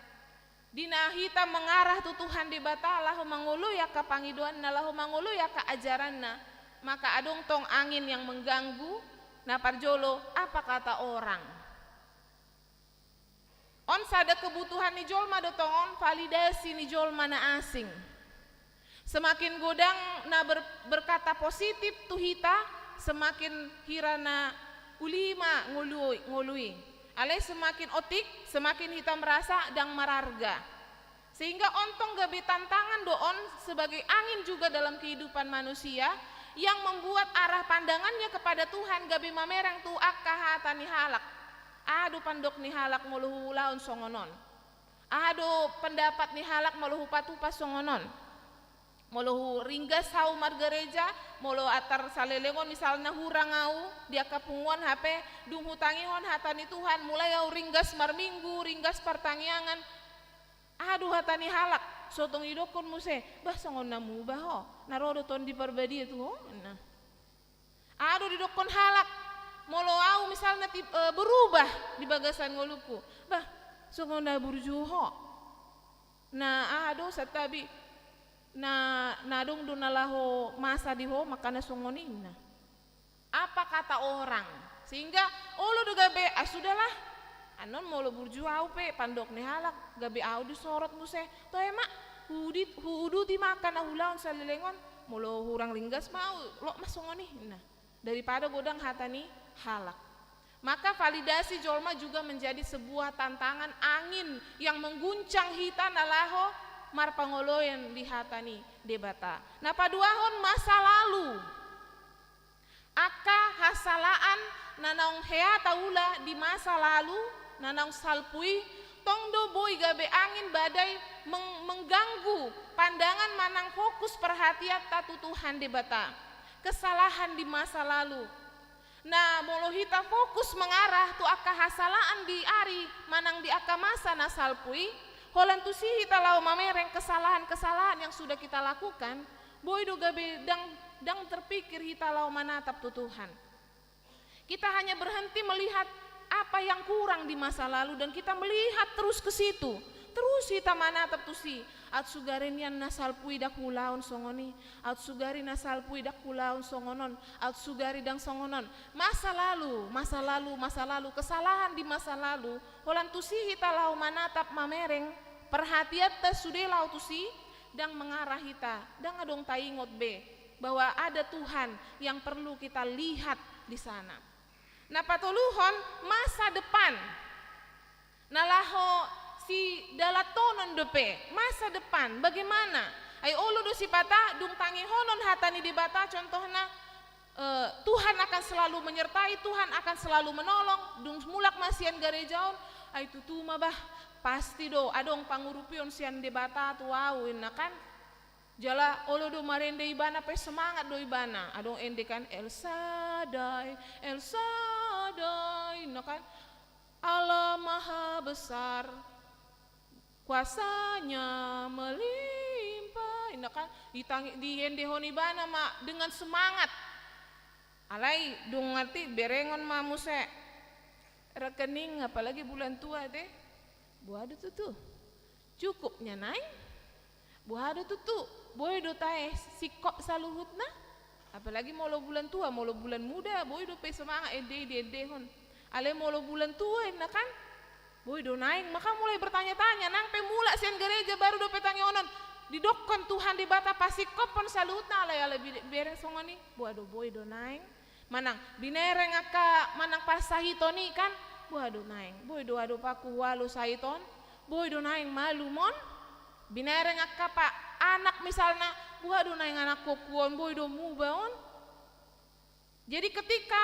di na hita mengarah tu Tuhan Debata, laho mangoloi angka pangidoanna, laho mangoloi angka ajaranna, maka adong tong angin yang mengganggu. Na parjolo, apa kata orang? On sada kebutuhan ni jolma do tong on, validasi ni jolma na asing. Semakin godang na ber-, berkata positif tu hita, semakin hira na uli ma ngolu-, ngolu i. Alai semakin otik, semakin hita merasa ndang mararga. Sehingga on tong gabe tantangan do on sebagai angin juga dalam kehidupan manusia yang membuat arah pandangannya kepada Tuhan gabe mamereng tu angka hata ni halak. Aha do pandok ni halak molo huulahon songon on? Aha do pendapat ni halak molo hupatupa songon on? Molo huringgas au margareja, molo atar saleleng on misalna hurang au di angka punguan, hape dung hutangihon hata ni Tuhan, mulai au ringgas marminggu, ringgas partangiangan. Aha do hata ni halak? So tong didokkon muse, "Bah, songon na muba ho, na ro do Tondi Parbadia tu ho," ninna. Aha do didokkon halak, molo au misalna ti-, eh, berubah di bagasan ngolungku? "Bah, songon na burju ho. Na aha do santabi, na, na adong do na laho masa di ho, makana songon i," ninna. Apa kata orang? Sehingga olo do gabe, "Ah, sudahlah. Annon molo burju au pe, pandok ni halak, gabe au disorot muse. Toe ma, huudi-, huuduti ma angka na huulahon saleleng on. Molo hurang ringgas ma au, lot ma songon i," ninna. Daripada godang hata ni halak. Maka validasi jolma juga menjadi sebuah tantangan angin yang mengguncang hita na laho marpangoloion di hata ni Debata. Na paduahon, masa lalu. Angka hasalaan na naung hea taula di masa lalu, na naung salpu i, tong do boi gabe angin badai meng-, mengganggu pandangan manang fokus perhatianta tu Tuhan Debata. Kesalahan di masa lalu. Na molo hita fokus mengarah tu angka hasalaan di ari manang di angka masa na salpu i, holan tusi hita laho mamereng kesalahan-kesalahan yang sudah kita lakukan, boi do gabe ndang, ndang terpikir hita laho manatap tu Tuhan. Kita hanya berhenti melihat apa yang kurang di masa lalu dan kita melihat terus ke situ. Terus hita manatap tusi. Aut sugari nian na salpu i ndang huulahon songon i. Aut sugari na salpu i ndang huulahon songon on. Aut sugari ndang songon on. Masa lalu, masa lalu, masa lalu. Kesalahan di masa lalu. Holan tusi hita laho manatap, mamereng perhatianta sude laho tusi, ndang mengarah hita, ndang adong taingot be bahwa ada Tuhan yang perlu kita lihat di sana. Na patoluhon, masa depan. Na laho sidalanhonon dope masa depan, bagaimana? Ai olo do sipata dung tangihonon hata ni Debata, contohna, eh, Tuhan akan selalu menyertai, Tuhan akan selalu menolong, dung mulak ma sian gareja on, ai tutu ma bah, pasti do adong pangurupion sian Debata tu ahu, inna kan. Jala olo do marende ibana pe semangat do ibana. Adong ende kan, El Shaddai, El Shaddai, inna kan. Allah Maha Besar, kuasa-Nya melimpah, inna kan. Ditangi-, diendehon ibana ma dengan semangat. Alai dung ngarti berengon ma muse rekening, apalagi bulan tua te. Boha do tutu? Cukup nian naeng? Boha do tutu? Boi do tahe singkop saluhutna? Apalagi molo bulan tua, molo bulan muda, boi dope semangat ende i diendehon. Alai molo bulan tua, inna kan? Boi do naeng, maka mulai bertanya-tanya, nang pe mulak sian gareja baru dope tangihonon, didokkon Tuhan Debata pasingkophon saluhutna, alai ala bi-, bereng songon i, boha do, boi do naeng. Manang binereng angka manang parsahiton i kan, boha do naeng, boi do adopanku hualo sahit on, boi do naeng malum on. Binereng angka pa anak misalna, boha do naeng anakku on, boi do muba on. Jadi ketika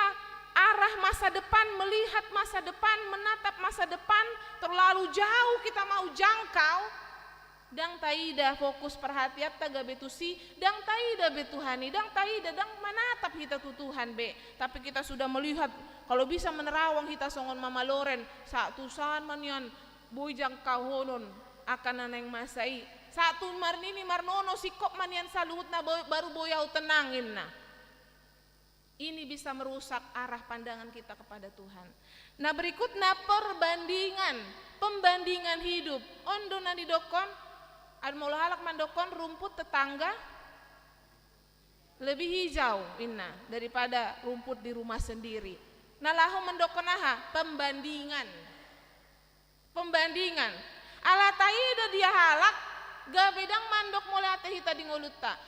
arah masa depan, melihat masa depan, menatap masa depan, terlalu jauh kita mau jangkau, ndang taida fokus perhatianta gabe tusi, ndang taida be Tuhan i, ndang taida, ndang manatap hita tu Tuhan be. Tapi kita sudah melihat, kalau bisa menerawang hita songon mama Loren, sahat tu san ma nian boi jangkauhonon angka na naeng masa i. Sahat tu marnini marnono singkop ma nian saluhutna bo-, baru boi ahu tenang, inna. Ini bisa merusak arah pandangan kita kepada Tuhan. Nah, berikutnya perbandingan, pembandingan hidup. On do na nidokkon, ad-, molo halak mandokkon rumput tetangga lebih hijau, inna, daripada rumput di rumah sendiri. Na laho mandokkon aha? Pembandingan. Pembandingan. Ala taida dia halak, gabe ndang mandok mauliate hita di ngolunta.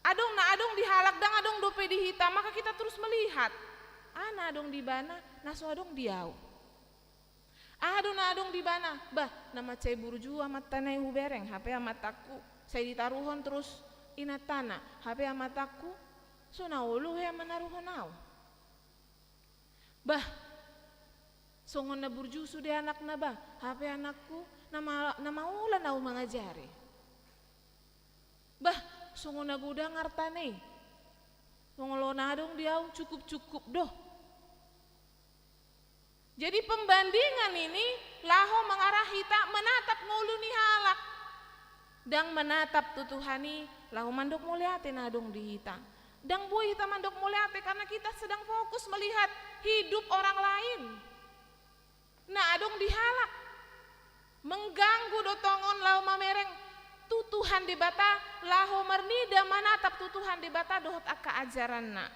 Adong na adong di halak, ndang adong dope di hita, maka kita terus melihat. Aha na adong di ibana, na so adong di ahu. Aha do na adong di ibana, bah, na mansai burju amanta na i hubereng, hape amantangku, sai ditaruhon terus inantana, hape amantangku, so na olo hea manaruhon ahu. Bah, songon na burju sude anakna bah, hape anakku na ma-, na maolan ahu mangajari. Bah, songon na godang artana i. Molo na adong di ahu cukup-cukup do. Jadi pembandingan ini laho mangarah hita menatap ngolu ni halak. Ndang manatap tu Tuhan i, laho mandok mauliate na adong di hita. Ndang boi hita mandok mauliate karena kita sedang fokus melihat hidup orang lain. Na adong di halak. Mengganggu do tongon laho mamereng tu Tuhan Debata, laho marnida manatap tu Tuhan Debata dohot angka ajaranna.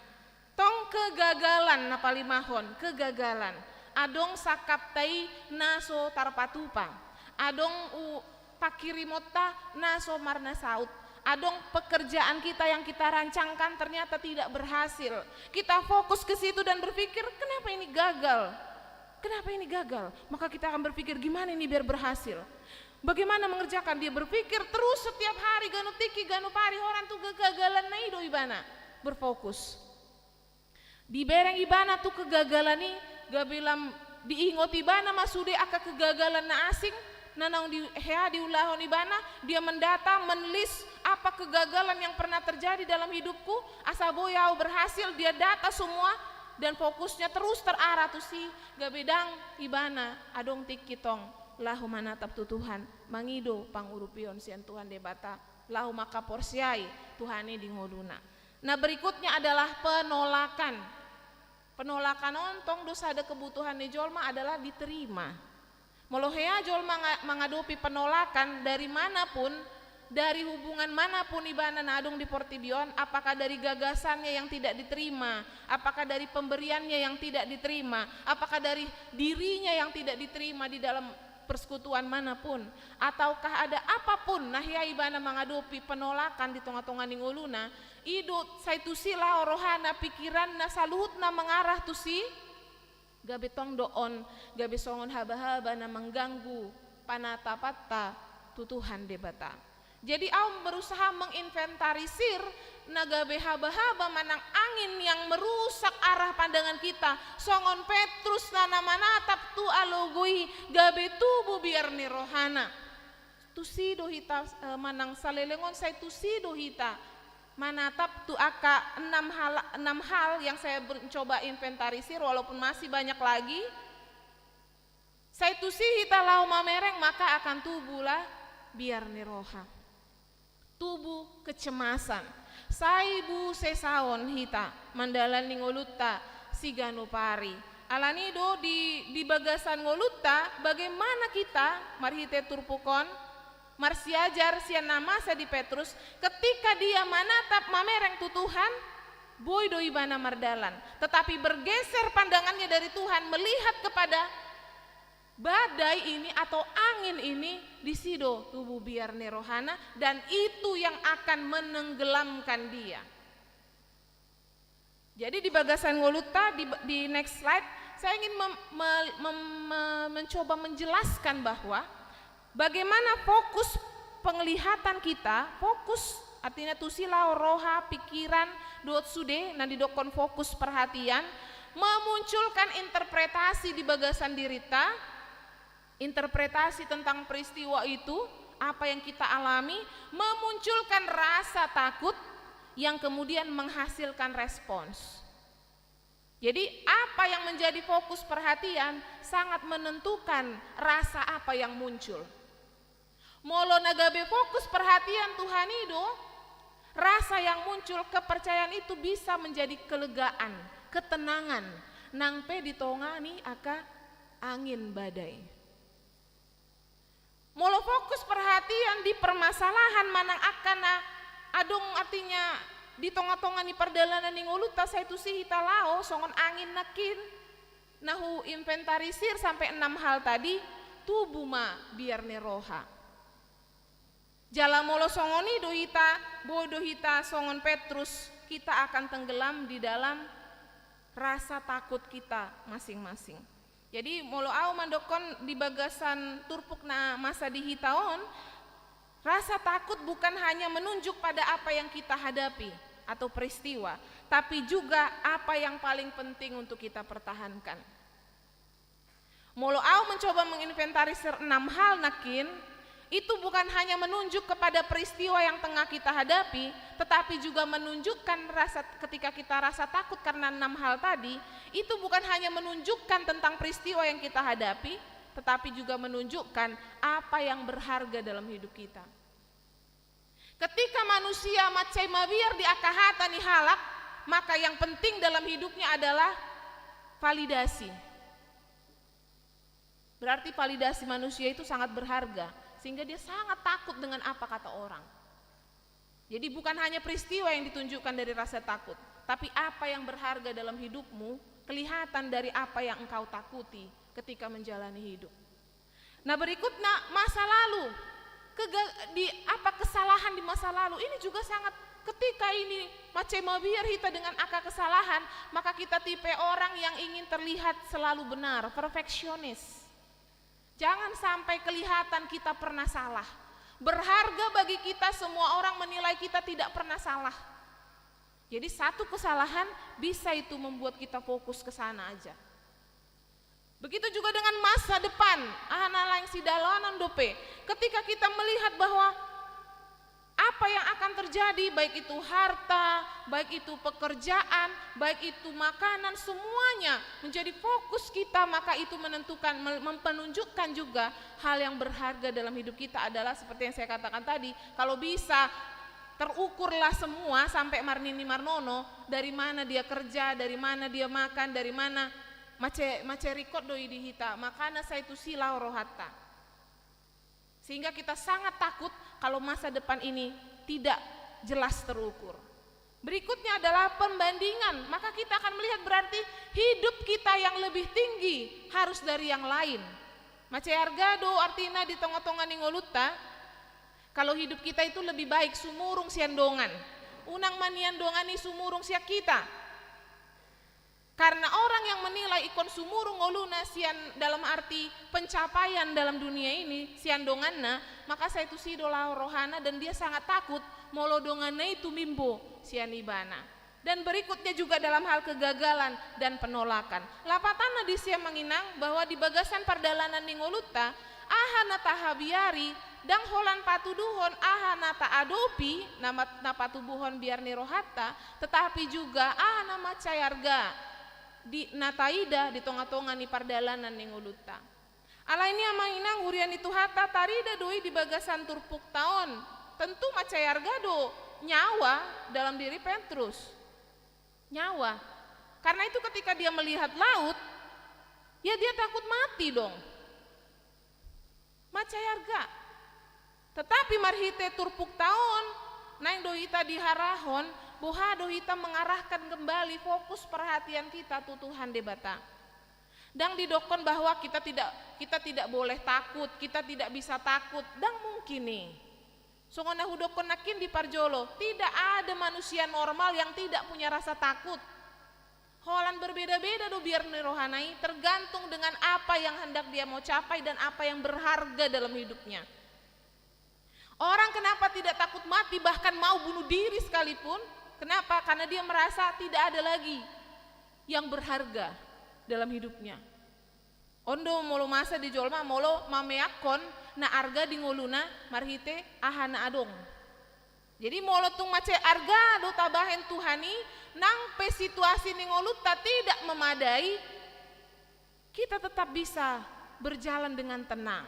Tong kegagalan na palimahon, kegagalan. Adong sangkapta i na so tarpatupa. Adong u-, pangkirimonta na so marnasaut. Adong pekerjaan kita yang kita rancangkan ternyata tidak berhasil. Kita fokus ke situ dan berpikir, "Kenapa ini gagal? Kenapa ini gagal?" Maka kita akan berpikir, "Gimana ini biar berhasil?" Bagaimana mengerjakan? Dia berpikir terus setiap hari, ganup tingki, ganup ari, holan tu kegagalanna i do ibana berfokus. Dibereng ibana tu kegagalan i, gabe lam diingot ibana ma sude angka kegagalan na asing, na naung di, hea diulahon ibana, dia mendata, men-list apa kegagalan yang pernah terjadi dalam hidupku, asa boi ahu berhasil, dia data semua, dan fokusnya terus terarah tusi, gabe ndang ibana adong tingki tong laho manatap tu Tuhan, mangido pangurupion sian Tuhan Debata, laho mangkaporseai Tuhan i di ngoluna. Nah, berikutnya adalah penolakan. Penolakan on tong do sada kebutuhan ni jolma adalah diterima. Molo hea jolma nga-, mangadopi penolakan dari manapun, dari hubungan manapun ibana na adong di portibi on, apakah dari gagasannya yang tidak diterima, apakah dari pemberiannya yang tidak diterima, apakah dari dirinya yang tidak diterima di dalam persekutuan manapun, ataukah ada apapun na hea ibana mangadopi penolakan di tonga-tonga ni ngoluna, i do sai tusi laho rohana, pikiranna, saluhutna mangarah tusi, Gabe tong do on, gabe songon haba-haba na mangganggu panatapanta tu Tuhan Debata. Jadi, au berusaha menginventarisir na gabe haba-haba manang angin yang merusak arah pandangan kita, songon Petrus na, na manatap tu alogo i, gabe tubu biar ni rohana. Tusi do hita, eh, manang saleleng on sai tusi do hita manatap tu angka enam hal, enam hal yang saya ber-, coba inventarisir, walaupun masih banyak lagi. Sai tusi hita laho mamereng, maka akan tubulah biar ni roha. Tubu kecemasan. Sai busesaon hita mandalani ngolunta siganup ari. Alani do di, di bagasan ngolunta, bagaimana kita marhite turpuk on marsiajar sian na masa di Petrus, ketika dia manatap mamereng tu Tuhan, boi do ibana mardalan. Tetapi bergeser pandangannya dari Tuhan, melihat kepada badai ini atau angin ini, disi do tubu biar ni rohana, dan itu yang akan menenggelamkan dia. Jadi, di bagasan ngolunta, di, di next slide, saya ingin mem-, me-, mem-, me-, mencoba menjelaskan bahwa bagaimana fokus penglihatan kita, fokus artinya tusi laho roha, pikiran, dohot sude, na didokkon fokus perhatian, memunculkan interpretasi di bagasan dirinta, interpretasi tentang peristiwa itu, apa yang kita alami, memunculkan rasa takut yang kemudian menghasilkan respons. Jadi, apa yang menjadi fokus perhatian sangat menentukan rasa apa yang muncul. Molo na gabe fokus perhatian Tuhan i do, rasa yang muncul, kepercayaan itu bisa menjadi kelegaan, ketenangan, nang pe di tonga ni angka angin badai. Molo fokus perhatian di permasalahan manang angka na adong, artinya di tonga-tonga ni pardalanan ni ngolunta, sai tusi hita laho songon angin nangkin, na huinventarisir sampe enam hal tadi, tubu ma biar ni roha. Jala molo songon i do hita, boi do hita songon Petrus, kita akan tenggelam di dalam rasa takut kita masing-masing. Jadi, molo au mandokkon di bagasan turpuk na masa di hita on, rasa takut bukan hanya menunjuk pada apa yang kita hadapi atau peristiwa, tapi juga apa yang paling penting untuk kita pertahankan. Molo au mencoba menginventarisir enam hal nangkin, itu bukan hanya menunjuk kepada peristiwa yang tengah kita hadapi, tetapi juga menunjukkan rasa, ketika kita rasa takut karena enam hal tadi, itu bukan hanya menunjukkan tentang peristiwa yang kita hadapi, tetapi juga menunjukkan apa yang berharga dalam hidup kita. Ketika manusia mansai mabiar di angka hata ni halak, maka yang penting dalam hidupnya adalah validasi. Berarti validasi manusia itu sangat berharga, sehingga dia sangat takut dengan apa kata orang. Jadi, bukan hanya peristiwa yang ditunjukkan dari rasa takut, tapi apa yang berharga dalam hidupmu kelihatan dari apa yang engkau takuti ketika menjalani hidup. Nah, berikutnya, masa lalu. Kega-, di apa, kesalahan di masa lalu ini juga sangat, ketika ini mansai mabiar hita dengan angka kesalahan, maka kita tipe orang yang ingin terlihat selalu benar, perfeksionis. Jangan sampai kelihatan kita pernah salah. Berharga bagi kita, semua orang menilai kita tidak pernah salah. Jadi, satu kesalahan bisa itu membuat kita fokus ke sana aja. Begitu juga dengan masa depan, aha na laeng sidalanan dope. Ketika kita melihat bahwa apa yang akan terjadi, baik itu harta, baik itu pekerjaan, baik itu makanan, semuanya menjadi fokus kita, maka itu menentukan, mem-, mempenunjukkan juga hal yang berharga dalam hidup kita adalah seperti yang saya katakan tadi, kalau bisa terukurlah semua sampai marnini marnono, dari mana dia kerja, dari mana dia makan, dari mana, mansai, mansai ringkot do i di hita, makana sai tusi laho rohanta. Sehingga kita sangat takut kalau masa depan ini tidak jelas terukur. Berikutnya adalah pembandingan. Maka kita akan melihat berarti hidup kita yang lebih tinggi harus dari yang lain. Mansai arga do artina di tonga-tonga ni ngolunta, kalau hidup kita itu lebih baik sumurung sian dongan. Unang ma nian dongan i sumurung sian hita. Karena orang yang menilai ingkon sumurung ngoluna sian, dalam arti pencapaian dalam dunia ini, sian donganna, maka sai tusi do laho rohana dan dia sangat takut molo donganna i tumimbo sian ibana. Dan berikutnya juga dalam hal kegagalan dan penolakan. Lapatanna disi, amang inang, bahwa di bagasan pardalanan ni ngolunta, aha na tahabiari, ndang holan patuduhon aha na taadopi, na mat-, na patubuhon biar ni rohanta, tetapi juga aha na mansai arga di, na taida di tonga-tonga ni pardalanan ni ngolunta. Alai i, amang inang, huria ni Tuhanta, tarida do i di bagasan turpukta on. Tentu mansai arga do nyawa dalam diri Petrus. Nyawa. Karena itu ketika dia melihat laut, ya dia takut mati dong. Mansai arga. Tetapi marhite turpukta on, naeng do hita diarahon, boha do hita mengarahkan kembali fokus perhatian kita tu Tuhan Debata. Ndang didokkon bahwa kita tidak, kita tidak boleh takut, kita tidak bisa takut. Ndang mungkin i. Songon na hudokkon nangkin di parjolo, tidak ada manusia normal yang tidak punya rasa takut. Holan berbeda-beda do biar ni rohana i, tergantung dengan apa yang hendak dia mau capai dan apa yang berharga dalam hidupnya. Orang kenapa tidak takut mati, bahkan mau bunuh diri sekalipun? Kenapa? Karena dia merasa tidak ada lagi yang berharga dalam hidupnya. On do molo masa di jolma, molo mameakkon na arga di ngoluna marhite aha na adong. Jadi molo tung mansai arga do tabahen Tuhan i, nang pe situasi ni ngolunta tidak memadai, kita tetap bisa berjalan dengan tenang.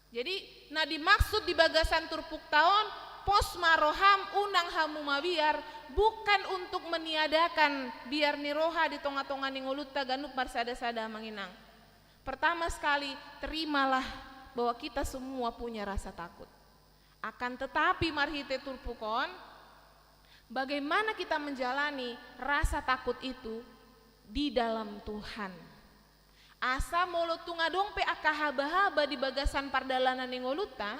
Jadi, na dimaksud di bagasan turpukta on, pos ma roham, unang hamu mabiar, bukan untuk meniadakan biar ni roha di tonga-tonga ni ngolunta ganup marsada-sada, amang inang. Pertama sekali, terimalah bahwa kita semua punya rasa takut. Akan tetapi, marhite turpuk on, bagaimana kita menjalani rasa takut itu di dalam Tuhan? Asa molo tung adong pe angka haba-haba di bagasan pardalanan ni ngolunta,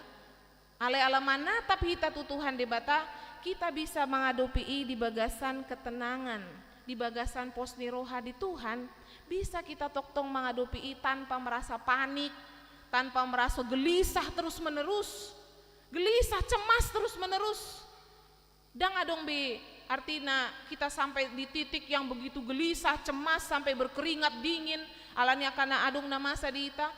alai ala manatap hita tu Tuhan Debata, kita bisa mangadopi i di bagasan ketenangan, di bagasan pos ni roha di Tuhan, bisa kita tongtong mangadopi i tanpa merasa panik, tanpa merasa gelisah terus-menerus, gelisah, cemas terus-menerus. Ndang adong be artina kita sampai di titik yang begitu gelisah, cemas, sampai berkeringat dingin, ala ni angka na adong na masa di hita.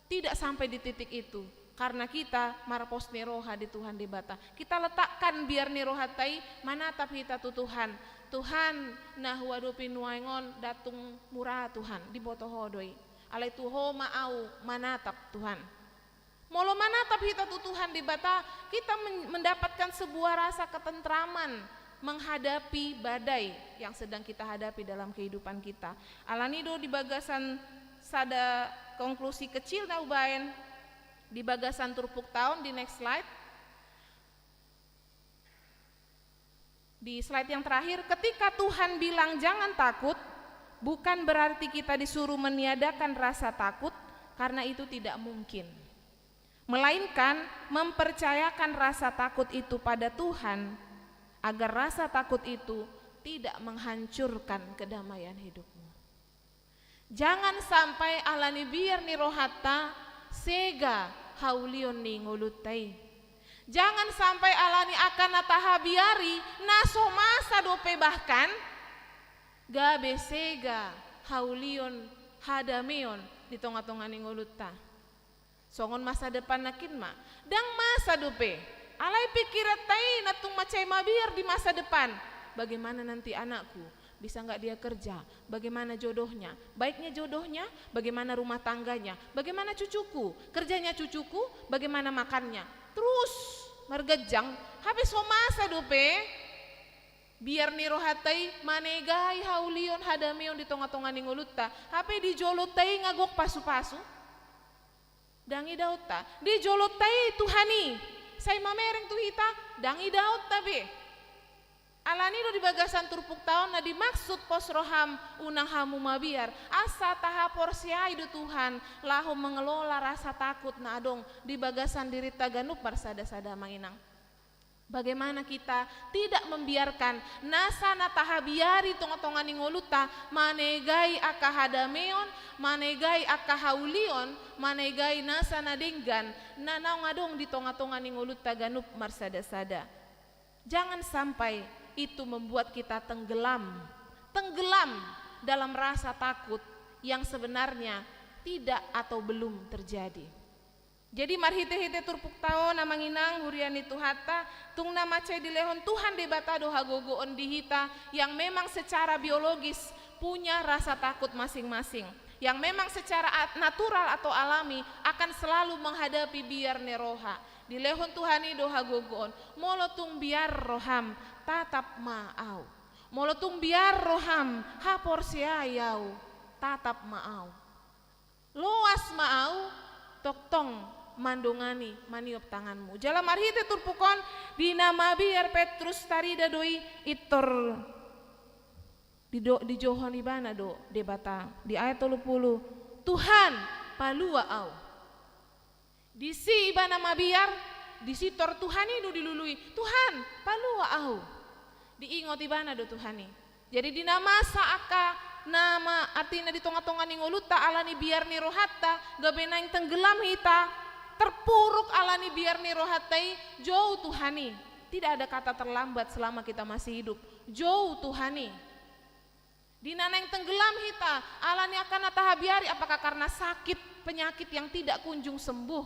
Tidak sampai di titik itu, karena kita marpos ni roha di Tuhan Debata. Kita letakkan biar ni rohanta i, manatap hita tu Tuhan. Tuhan, na huadopi nuaeng on ndang tung mura, Tuhan, diboto Ho do i. Alai tu Ho ma au manatap, Tuhan. Molo manatap hita tu Tuhan Debata, kita men-, mendapatkan sebuah rasa ketentraman menghadapi badai yang sedang kita hadapi dalam kehidupan kita. Ala ni do di bagasan sada konklusi kecil na hubaen di bagasan turpukta on, di next slide. Di slide yang terakhir, ketika Tuhan bilang, "Jangan takut," bukan berarti kita disuruh meniadakan rasa takut, karena itu tidak mungkin. Melainkan mempercayakan rasa takut itu pada Tuhan, agar rasa takut itu tidak menghancurkan kedamaian hidupmu. Jangan sampai ala ni biar ni rohanta sega haulion ni ngolunta i. Jangan sampai ala ni angka na tahabiari na so masa dope bahkan gabe sega haulion hadameon di tonga-tonga ni ngolunta. Songon masa depan nangkin ma. Ndang masa dope. Alai pikiranta i na tung mansai mabiar di masa depan. Bagaimana nanti anakku? Bisa nggak dia kerja? Bagaimana jodohnya? Baiknya jodohnya, bagaimana rumah tangganya? Bagaimana cucuku? Kerjanya cucuku, bagaimana makannya? Terus marganjang, hape so masa dope. Biar ni rohanta i manegai haulion hadameon di tonga-tonga ni ngolunta. Hape di jolonta i nga gok pasu-pasu. Ndang idaonta. Di jolonta i Tuhan i sai mamereng tu hita, ndang idaonta be. Ala ni do di bagasan turpukta on na dimaksud pos roham, unang hamu mabiar, asa tahaporseai do Tuhan laho mengelola rasa takut na adong di bagasan dirinta ganup marsada-sada, amang inang. Bagaimana kita tidak membiarkan nasa na tahabiari tonga-tonga ni ngolunta manegai angka hadameon, manegai angka haulion, manegai nasa na denggan na naung adong di tonga-tonga ni ngolunta ganup marsada-sada. Jangan sampai itu membuat kita tenggelam, tenggelam dalam rasa takut yang sebenarnya tidak atau belum terjadi. Jadi marhite-hite turpukta on, amang inang, huria ni Tuhanta, tung na mansai dilehon Tuhan Debata do hagogoon di hita yang memang secara biologis punya rasa takut masing-masing, yang memang secara at-, natural atau alami akan selalu menghadapi biar ni roha. Dilehon Tuhan i do hagogoon, molo tung biar roham, tatap ma Au. Molo tung biar roham, haporseai Au, tatap ma Au. Loas ma Au, tongtong mandongani, maniop tanganmu. Jala marhite turpuk on, di na mabiar Petrus tarida do i, pintor dido-, dijouhon ibana do Debata. Di ayat tolu pulu, Tuhan, palua Au. Disi ibana mabiar, disi tor Tuhan i do dilului, Tuhan, palua Au. Diingot ibana do Tuhan i. Jadi di na masa angka na ma-, artina di tonga-tonga ni ngolunta ala ni biar ni rohanta, gabe naeng tenggelam hita, terpuruk ala ni biar ni rohanta i, jou Tuhan i. Tidak ada kata terlambat selama kita masih hidup. Jou Tuhan i. Di na naeng tenggelam hita ala ni angka na tahabiari, apakah karena sakit, penyakit yang tidak kunjung sembuh?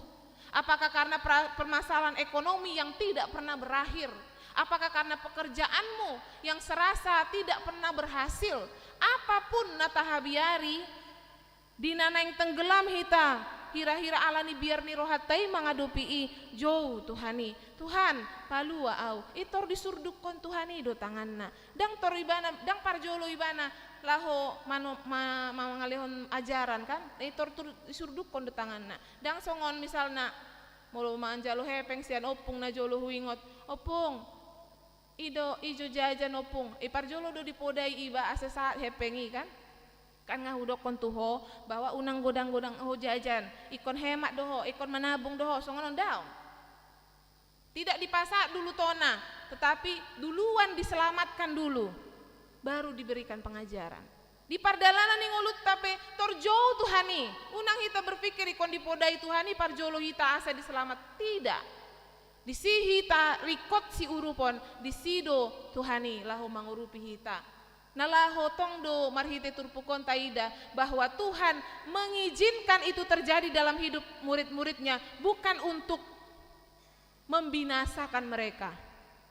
Apakah karena pra-, permasalahan ekonomi yang tidak pernah berakhir? Apakah karena pekerjaanmu yang serasa tidak pernah berhasil? Apapun na tahabiari, di na naeng tenggelam hita, hira-hira ala ni biar ni rohanta i mangadopi i, jou Tuhan i. Tuhan, palua Au. Pintor disurdukkon Tuhan i do tanganna. Ndang tor ibana, ndang parjolo ibana laho mano-, ma-, ma-, mangalehon ajaran, kan? Pintor tur-, disurdukkon do tanganna. Ndang songon misalna, molo manjalo hepeng sian ompung, na jolo huingot, Ompung, i do, i jo jajan ompung. I parjolo do dipodai iba asa sahat hepeng i, kan? Kan nga hudokkon tu ho bahwa unang godang-godang ho jajan. Ingkon hemat do ho, ingkon manabung do ho, songon on, daong. Tidak dipasahat dulu tona, tetapi duluan diselamatkan dulu, baru diberikan pengajaran. Di pardalanan ni ngolunta pe, tor jou Tuhan i, unang hita berpikir ingkon dipodai Tuhan i parjolo hita asa diselamat. Tidak. Disi hita ringkot siurupon, disi do Tuhan i laho mangurupi hita. Na laho tong do marhite turpuk on taida bahwa Tuhan mengizinkan itu terjadi dalam hidup murid-muridnya, bukan untuk membinasakan mereka,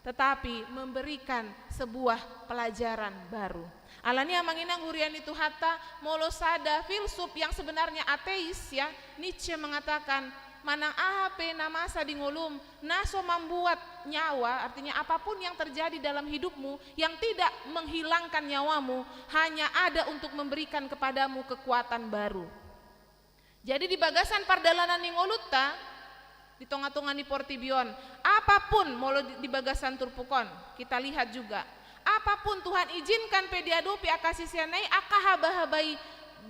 tetapi memberikan sebuah pelajaran baru. Ala ni i, amang inang, huria ni Tuhanta, molo sada filsuf yang sebenarnya ateis, ya, Nietzsche mengatakan, manang aha pe na masa di ngolum, na so mambuat nyawa, artinya apapun yang terjadi dalam hidupmu yang tidak menghilangkan nyawamu, hanya ada untuk memberikan kepadamu kekuatan baru. Jadi di bagasan pardalanan ni ngolunta, di tonga-tonga ni portibi on, apapun, molo di, di bagasan turpuk on, kita lihat juga, apapun Tuhan izinkan pe diadopi angka siseanna i, angka haba-haba i,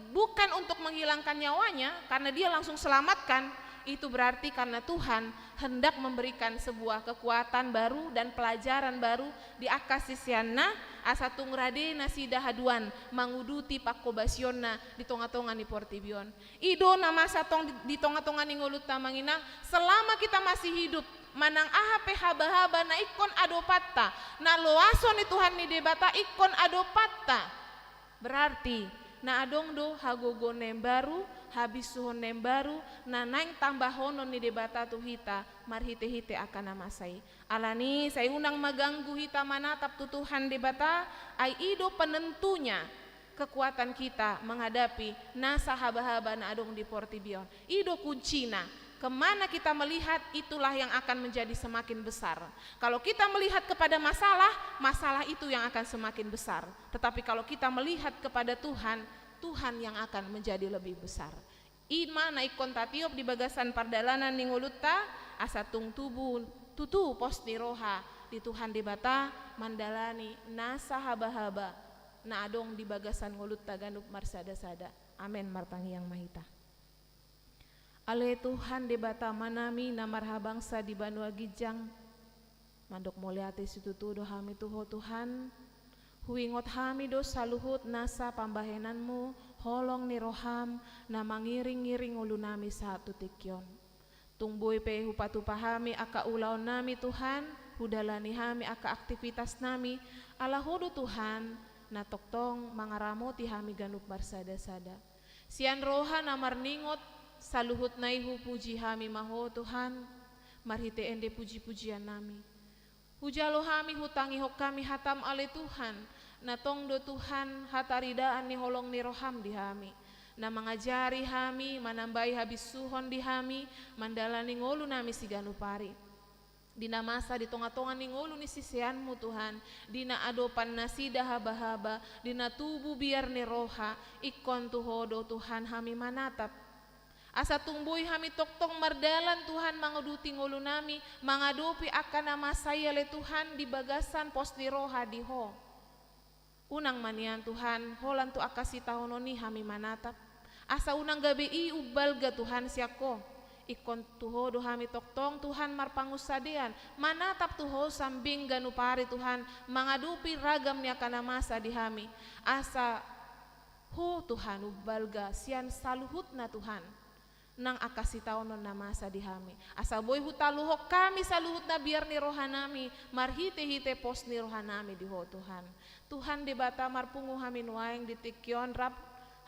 bukan untuk menghilangkan nyawanya, karena dia langsung selamatkan, itu berarti karena Tuhan hendak memberikan sebuah kekuatan baru dan pelajaran baru di angka siseanna, asa tung rade nasida haduan manguduti pangkobasionna di tonga-tonga ni portibi on. I do na masa tong di, di tonga-tonga ni ngolunta, amang inang, selama kita masih hidup, manang aha pe haba-haba na ingkon adopanta, na loason ni Tuhan ni Debata ingkon adopanta, berarti na adong do hagogoon na imbaru, habisuhon na imbaru, na naeng tambahonon ni Debata tu hita marhite-hite angka na masa i. Ala ni i, sai unang ma ganggu hita manatap tu Tuhan Debata, ai i do penentunya kekuatan kita menghadapi nasa haba-haba na adong di portibi on. I do kuncina. Kemana kita melihat, itulah yang akan menjadi semakin besar. Kalau kita melihat kepada masalah, masalah itu yang akan semakin besar. Tetapi kalau kita melihat kepada Tuhan, Tuhan yang akan menjadi lebih besar. I ma na ingkon tatiop di bagasan pardalanan ni ngolunta, asa tung tubu tutu pos ni roha di Tuhan Debata mandalani nasa haba-haba na adong di bagasan ngolunta ganup marsada-sada. Amen. Martangiang ma hita. Ale Tuhan Debata Amanami na marhabangsa di banua ginjang, Mandok mauliate situtu do hami tu Ho Tuhan. Huingot hami do saluhut nasa pambahenanMu, holong ni rohaM, na mangiring-iring ngolunami sahat tu tingki on. Tung boi pe hupatupa hami angka ulaonnami Tuhan, hudalani hami angka aktivitasnami, ala Ho do Tuhan, na tongtong mangaramoti hami ganup marsada-sada. Sian roha na marningot, saluhutna i hupuji hami ma Ho Tuhan, marhite ende puji-pujiannami. Hujalo hami, hutangihon hami hataM ale Tuhan, na tong do Tuhan hataridaan ni holong ni rohaM di hami, na mangajari hami, manambai habisuhon di hami, mandalani ngolunami siganup ari. Di na masa di tonga-tonga ni ngolu ni siseanMu Tuhan, di na adopan nasida haba-haba, di na tubu biar ni roha, ingkon tu Ho do Tuhan hami manatap. Asa tung boi hami tongtong mardalan Tuhan manguduti ngolunami, mangadopi angka na masa i ale Tuhan di bagasan pos ni roha di Ho. Unang ma nian Tuhan, holan tu angka sitaonon i hami manatap. Asa unang gabe i umbalga Tuhan sian Ho. Ingkon tu Ho do hami tongtong Tuhan marpangunsadean, manatap tu Ho sambing ganup ari Tuhan, mangadopi ragam ni angka na masa di hami. Asa Ho Tuhan umbalga sian saluhutna Tuhan, nang angka sitaonon na masa di hami. Asa boi hutaluhon hami saluhutna biar ni rohanami, marhite-hite pos ni rohanami di Ho Tuhan. Tuhan Debata, marpungu hami nuaeng di tingki on, rap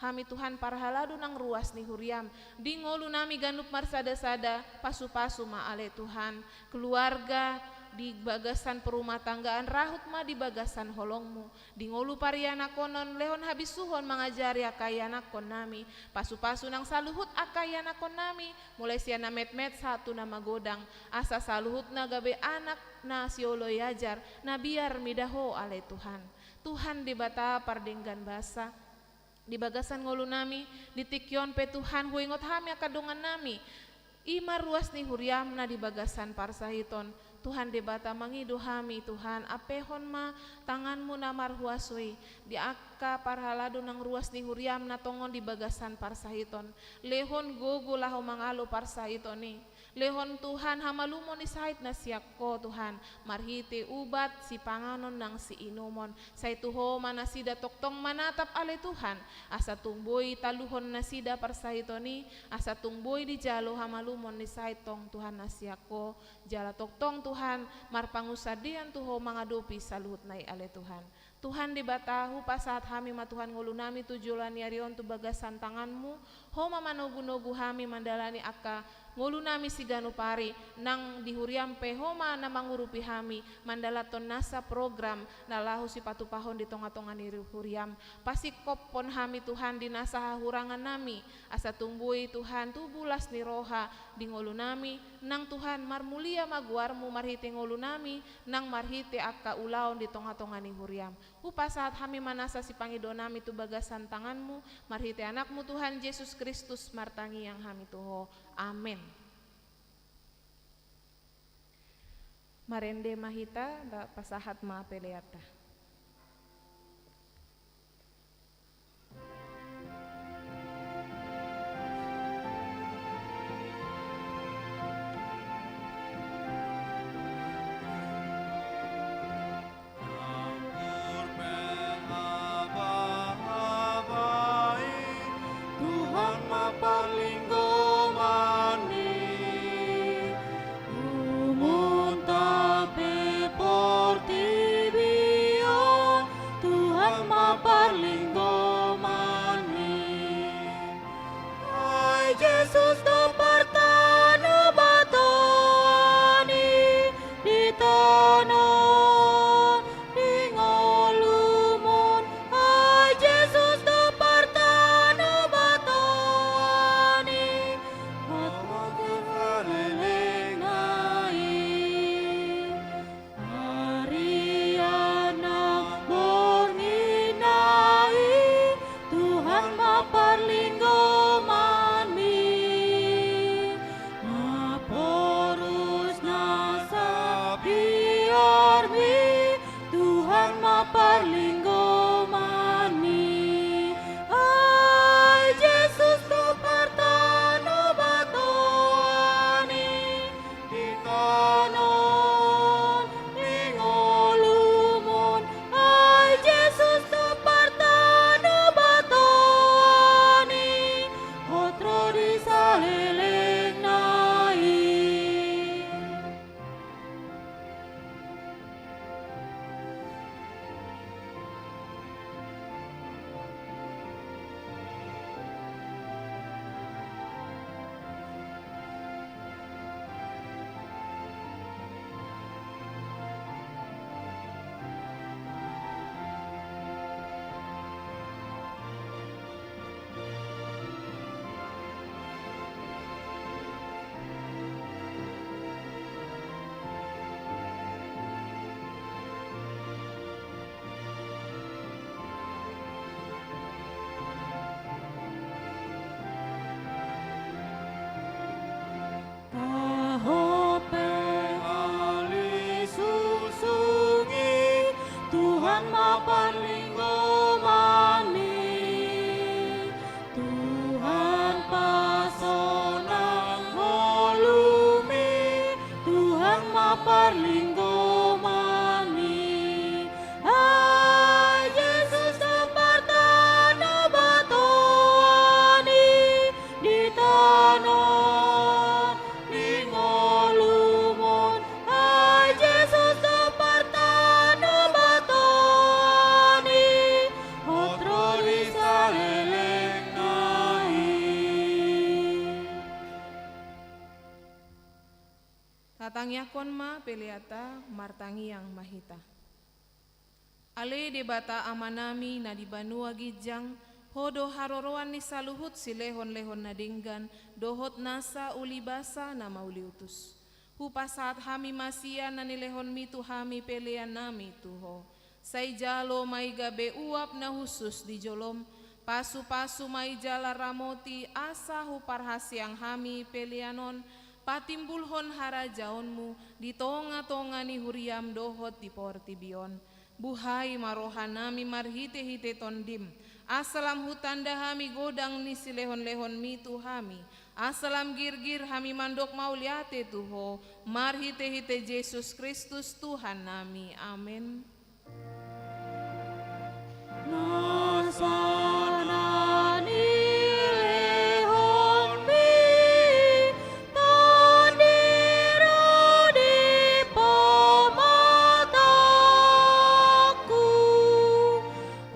hami Tuhan parhalado nang ruas ni huriaM. Di ngolunami ganup marsada-sada, pasu-pasu ma ale Tuhan. Keluarga di bagasan perumatanggaan, rahut ma di bagasan holongMu. Di ngolu parianakonon, lehon habisuhon mangajari angka ianakkonnami. Pasu-pasu nang saluhut angka ianakkonnami, mulai sian na metmet sahat tu na magodang. Asa saluhutna gabe anak na sioloi ajar, na biar mida Ho ale Tuhan. Tuhan Debata pardenggan basa. Di bagasan ngolunami, di tingki on pe Tuhan, huingot hami angka dongannami. I ma ruas ni huriaM na di bagasan parsahiton. Tuhan Debata, mangido hami Tuhan, ampehon ma tanganMu na marhuaso i. Di angka parhalado nang ruas ni huriaM na tongon di bagasan parsahiton. Lehon gogo laho mangalo parsahiton i. Lehon Tuhan hamalumon ni sahit na sian Ho Tuhan, marhite ubat, sipanganon nang siinumon. Sai tu Ho ma nasida tongtong manatap ale Tuhan, asa tung boi taluhon nasida parsahiton i, asa tung boi dijalo hamalumon ni sahit tong Tuhan na sian Ho, jala tongtong Tuhan marpangunsadean tu Ho mangadopi saluhutna i ale Tuhan. Tuhan Debata, hupasahat hami ma Tuhan ngolunami tu joloan ni ari on tu bagasan tanganMu, Ho ma manogu-nogu hami mandalani angka ngolunami siganup ari, nang di huriaM pe Ho ma na mangurupi hami, mandalanhon nasa program, na laho sipatupahon di tonga-tonga ni huriaM. Pasingkophon hami Tuhan di nasa hahurangannami, asa tung boi Tuhan tubu las ni roha di ngolunami, nang Tuhan marmulia ma goarMu marhite ngolunami, nang marhite angka ulaon di tonga-tonga ni huriaM. Hupasahat hami ma nasa sipangidoannami tu bagasan tanganMu, marhite AnakMu Tuhan Jesus Kristus martangiang hami tu Ho. Amen. Marende ma hita, pasahat ma peleanta. Tuhan ma parlinggoman ni umunta pe portibi. Tangiangkon ma peleanta, martangiang ma hita. Ale Debata Amanami na di banua ginjang, Ho do haroroan ni saluhut silehonlehon na denggan, dohot nasa ulibasa na mauliutus. Hupasahat hami ma sian na nilehonmi tu hami peleannami tu Ho. Sai jalo ma i gabe uap na hushus di jolom, pasupasu ma i jala ramoti asa huparhaseang hami pelean on patimbulhon harajaonmu di tongatonga ni huriam dohot di portibi on. Buhai ma rohanami marhitehite Tondim, asa lam hutanda hami godang ni silehonlehonmi tu hami, asa lam girgir hami mandok mauliate tu Ho, marhitehite Jesus Kristus Tuhannami. Amen. Nasa na nilehonmi, Tondi ro di pamatangku,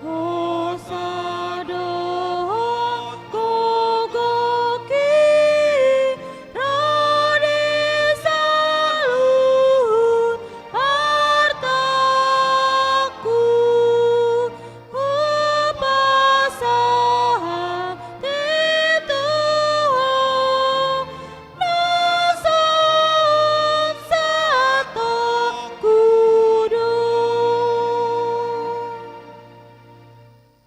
hosa dohot gogongki, ro di saluhut artangku, hupasahat i tu Ho, na saut santongku do.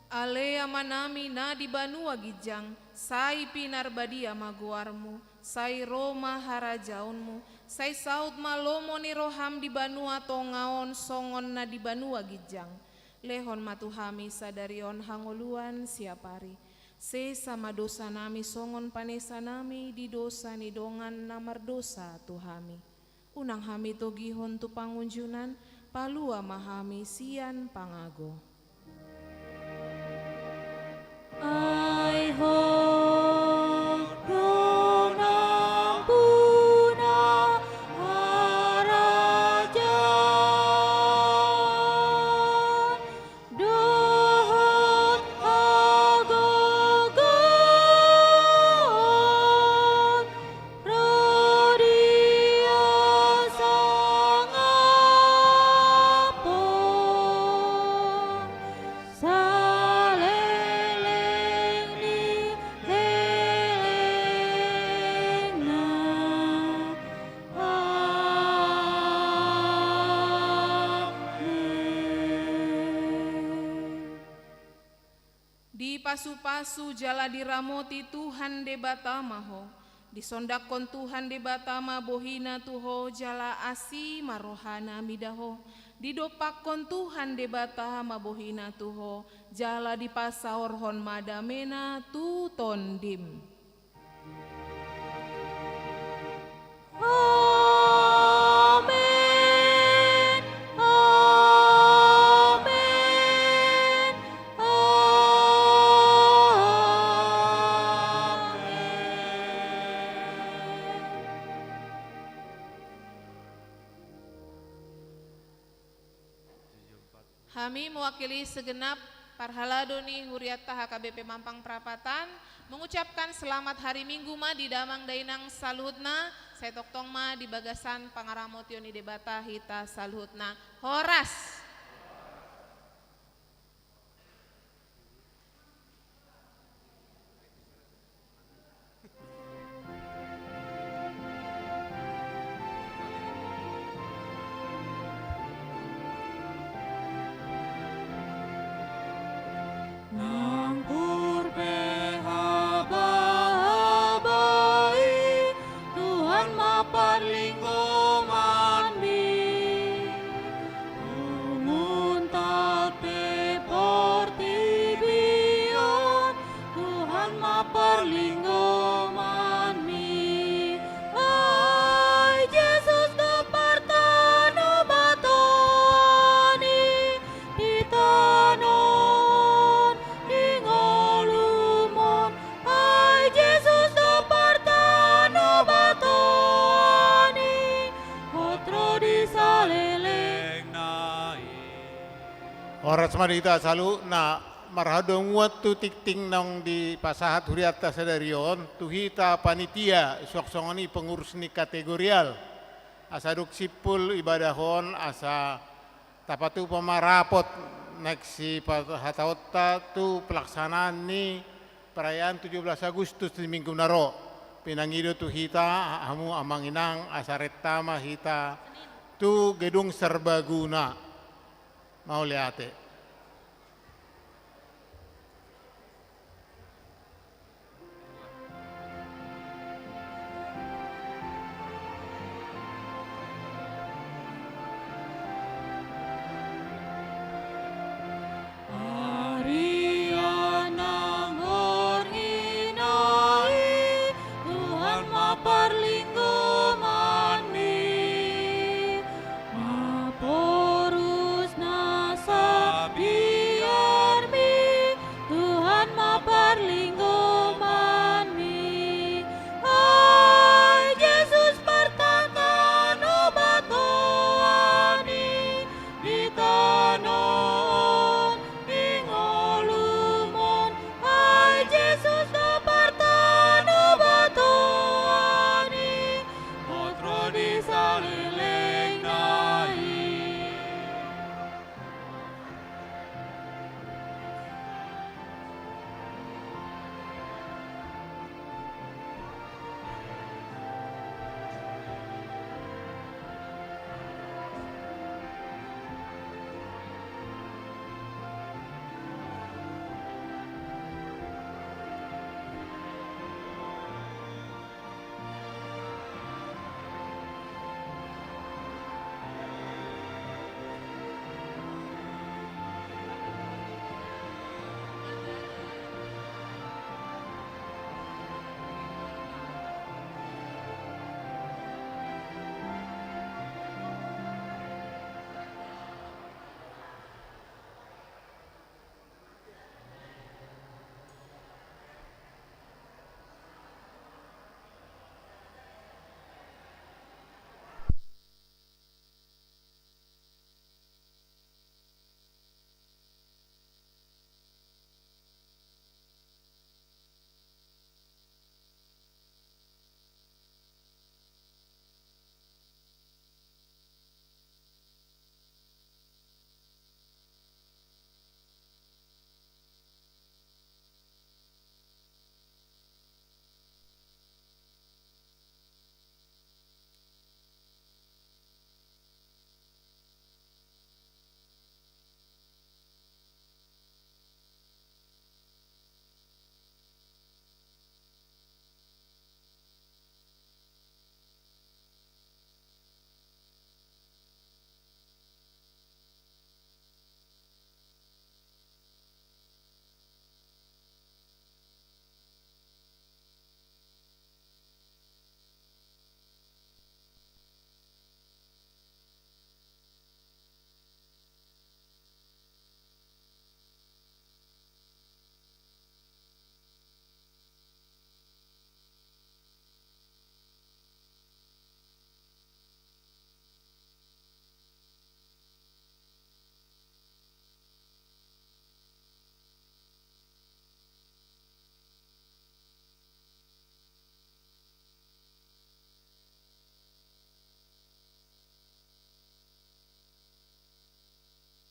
Ale Amanami na di banua ginjang, sai pinarbadia ma goarmu, sai ro ma harajaonmu, sai saut ma lomo ni roham di banua tonga on songon na di banua ginjang. Lehon ma tu hami sadari on hangoluan siapari. Sesa ma dosanami songon panesanami di dosa ni dongan na mardosa tu hami. Unang hami togihon tu pangunjunan, palua ma hami sian pangago. Ai Ho do nampuna harajaon dohot hagogoon, ro di hasangapon saleleng ni lelengna. Amen. Dipasupasu jala diramoti Tuhan Debata ma ho. Disondanghon Tuhan Debata ma bohina tu ho jala asi ma rohana mida ho. Didompakhon Tuhan Debata ma bohina tu ho jala dipasaorhon ma damena tu tondim. Amen. Amen. Amen. Hami mewakili segenap parhalado ni hurianta H K B P Mampang Prapatan mengucapkan selamat hari Minggu ma di damang dainang saluhutna, sai tongtong ma di bagasan pangaramotion ni Debata hita saluhutna. Horas. Nang pur pe habahaba i, Tuhan ma parlinggomanmi. Pungu ntar pe portibi on, Tuhan ma parlinggomanmi. Ai Jesus do partanobatoan i di tano on, di ngolum on. Ai Jesus do partanobatoan i, hot ro di salelengna i. Horas ma di hita saluhutna. Marhadomuan tu tingting naung dipasahat hurianta sadari on, tu hita panitia, suang songon i pengurus ni kategorial. Asa dung simpul ibadah on, asa tapatupa ma rapot naeng sipahataonta tu pelaksanaan ni perayaan tujuh belas Agustus di minggu na ro. Pinangido tu hita, hamu amang inang, asa renta ma hita tu gedung serbaguna. Mauliate.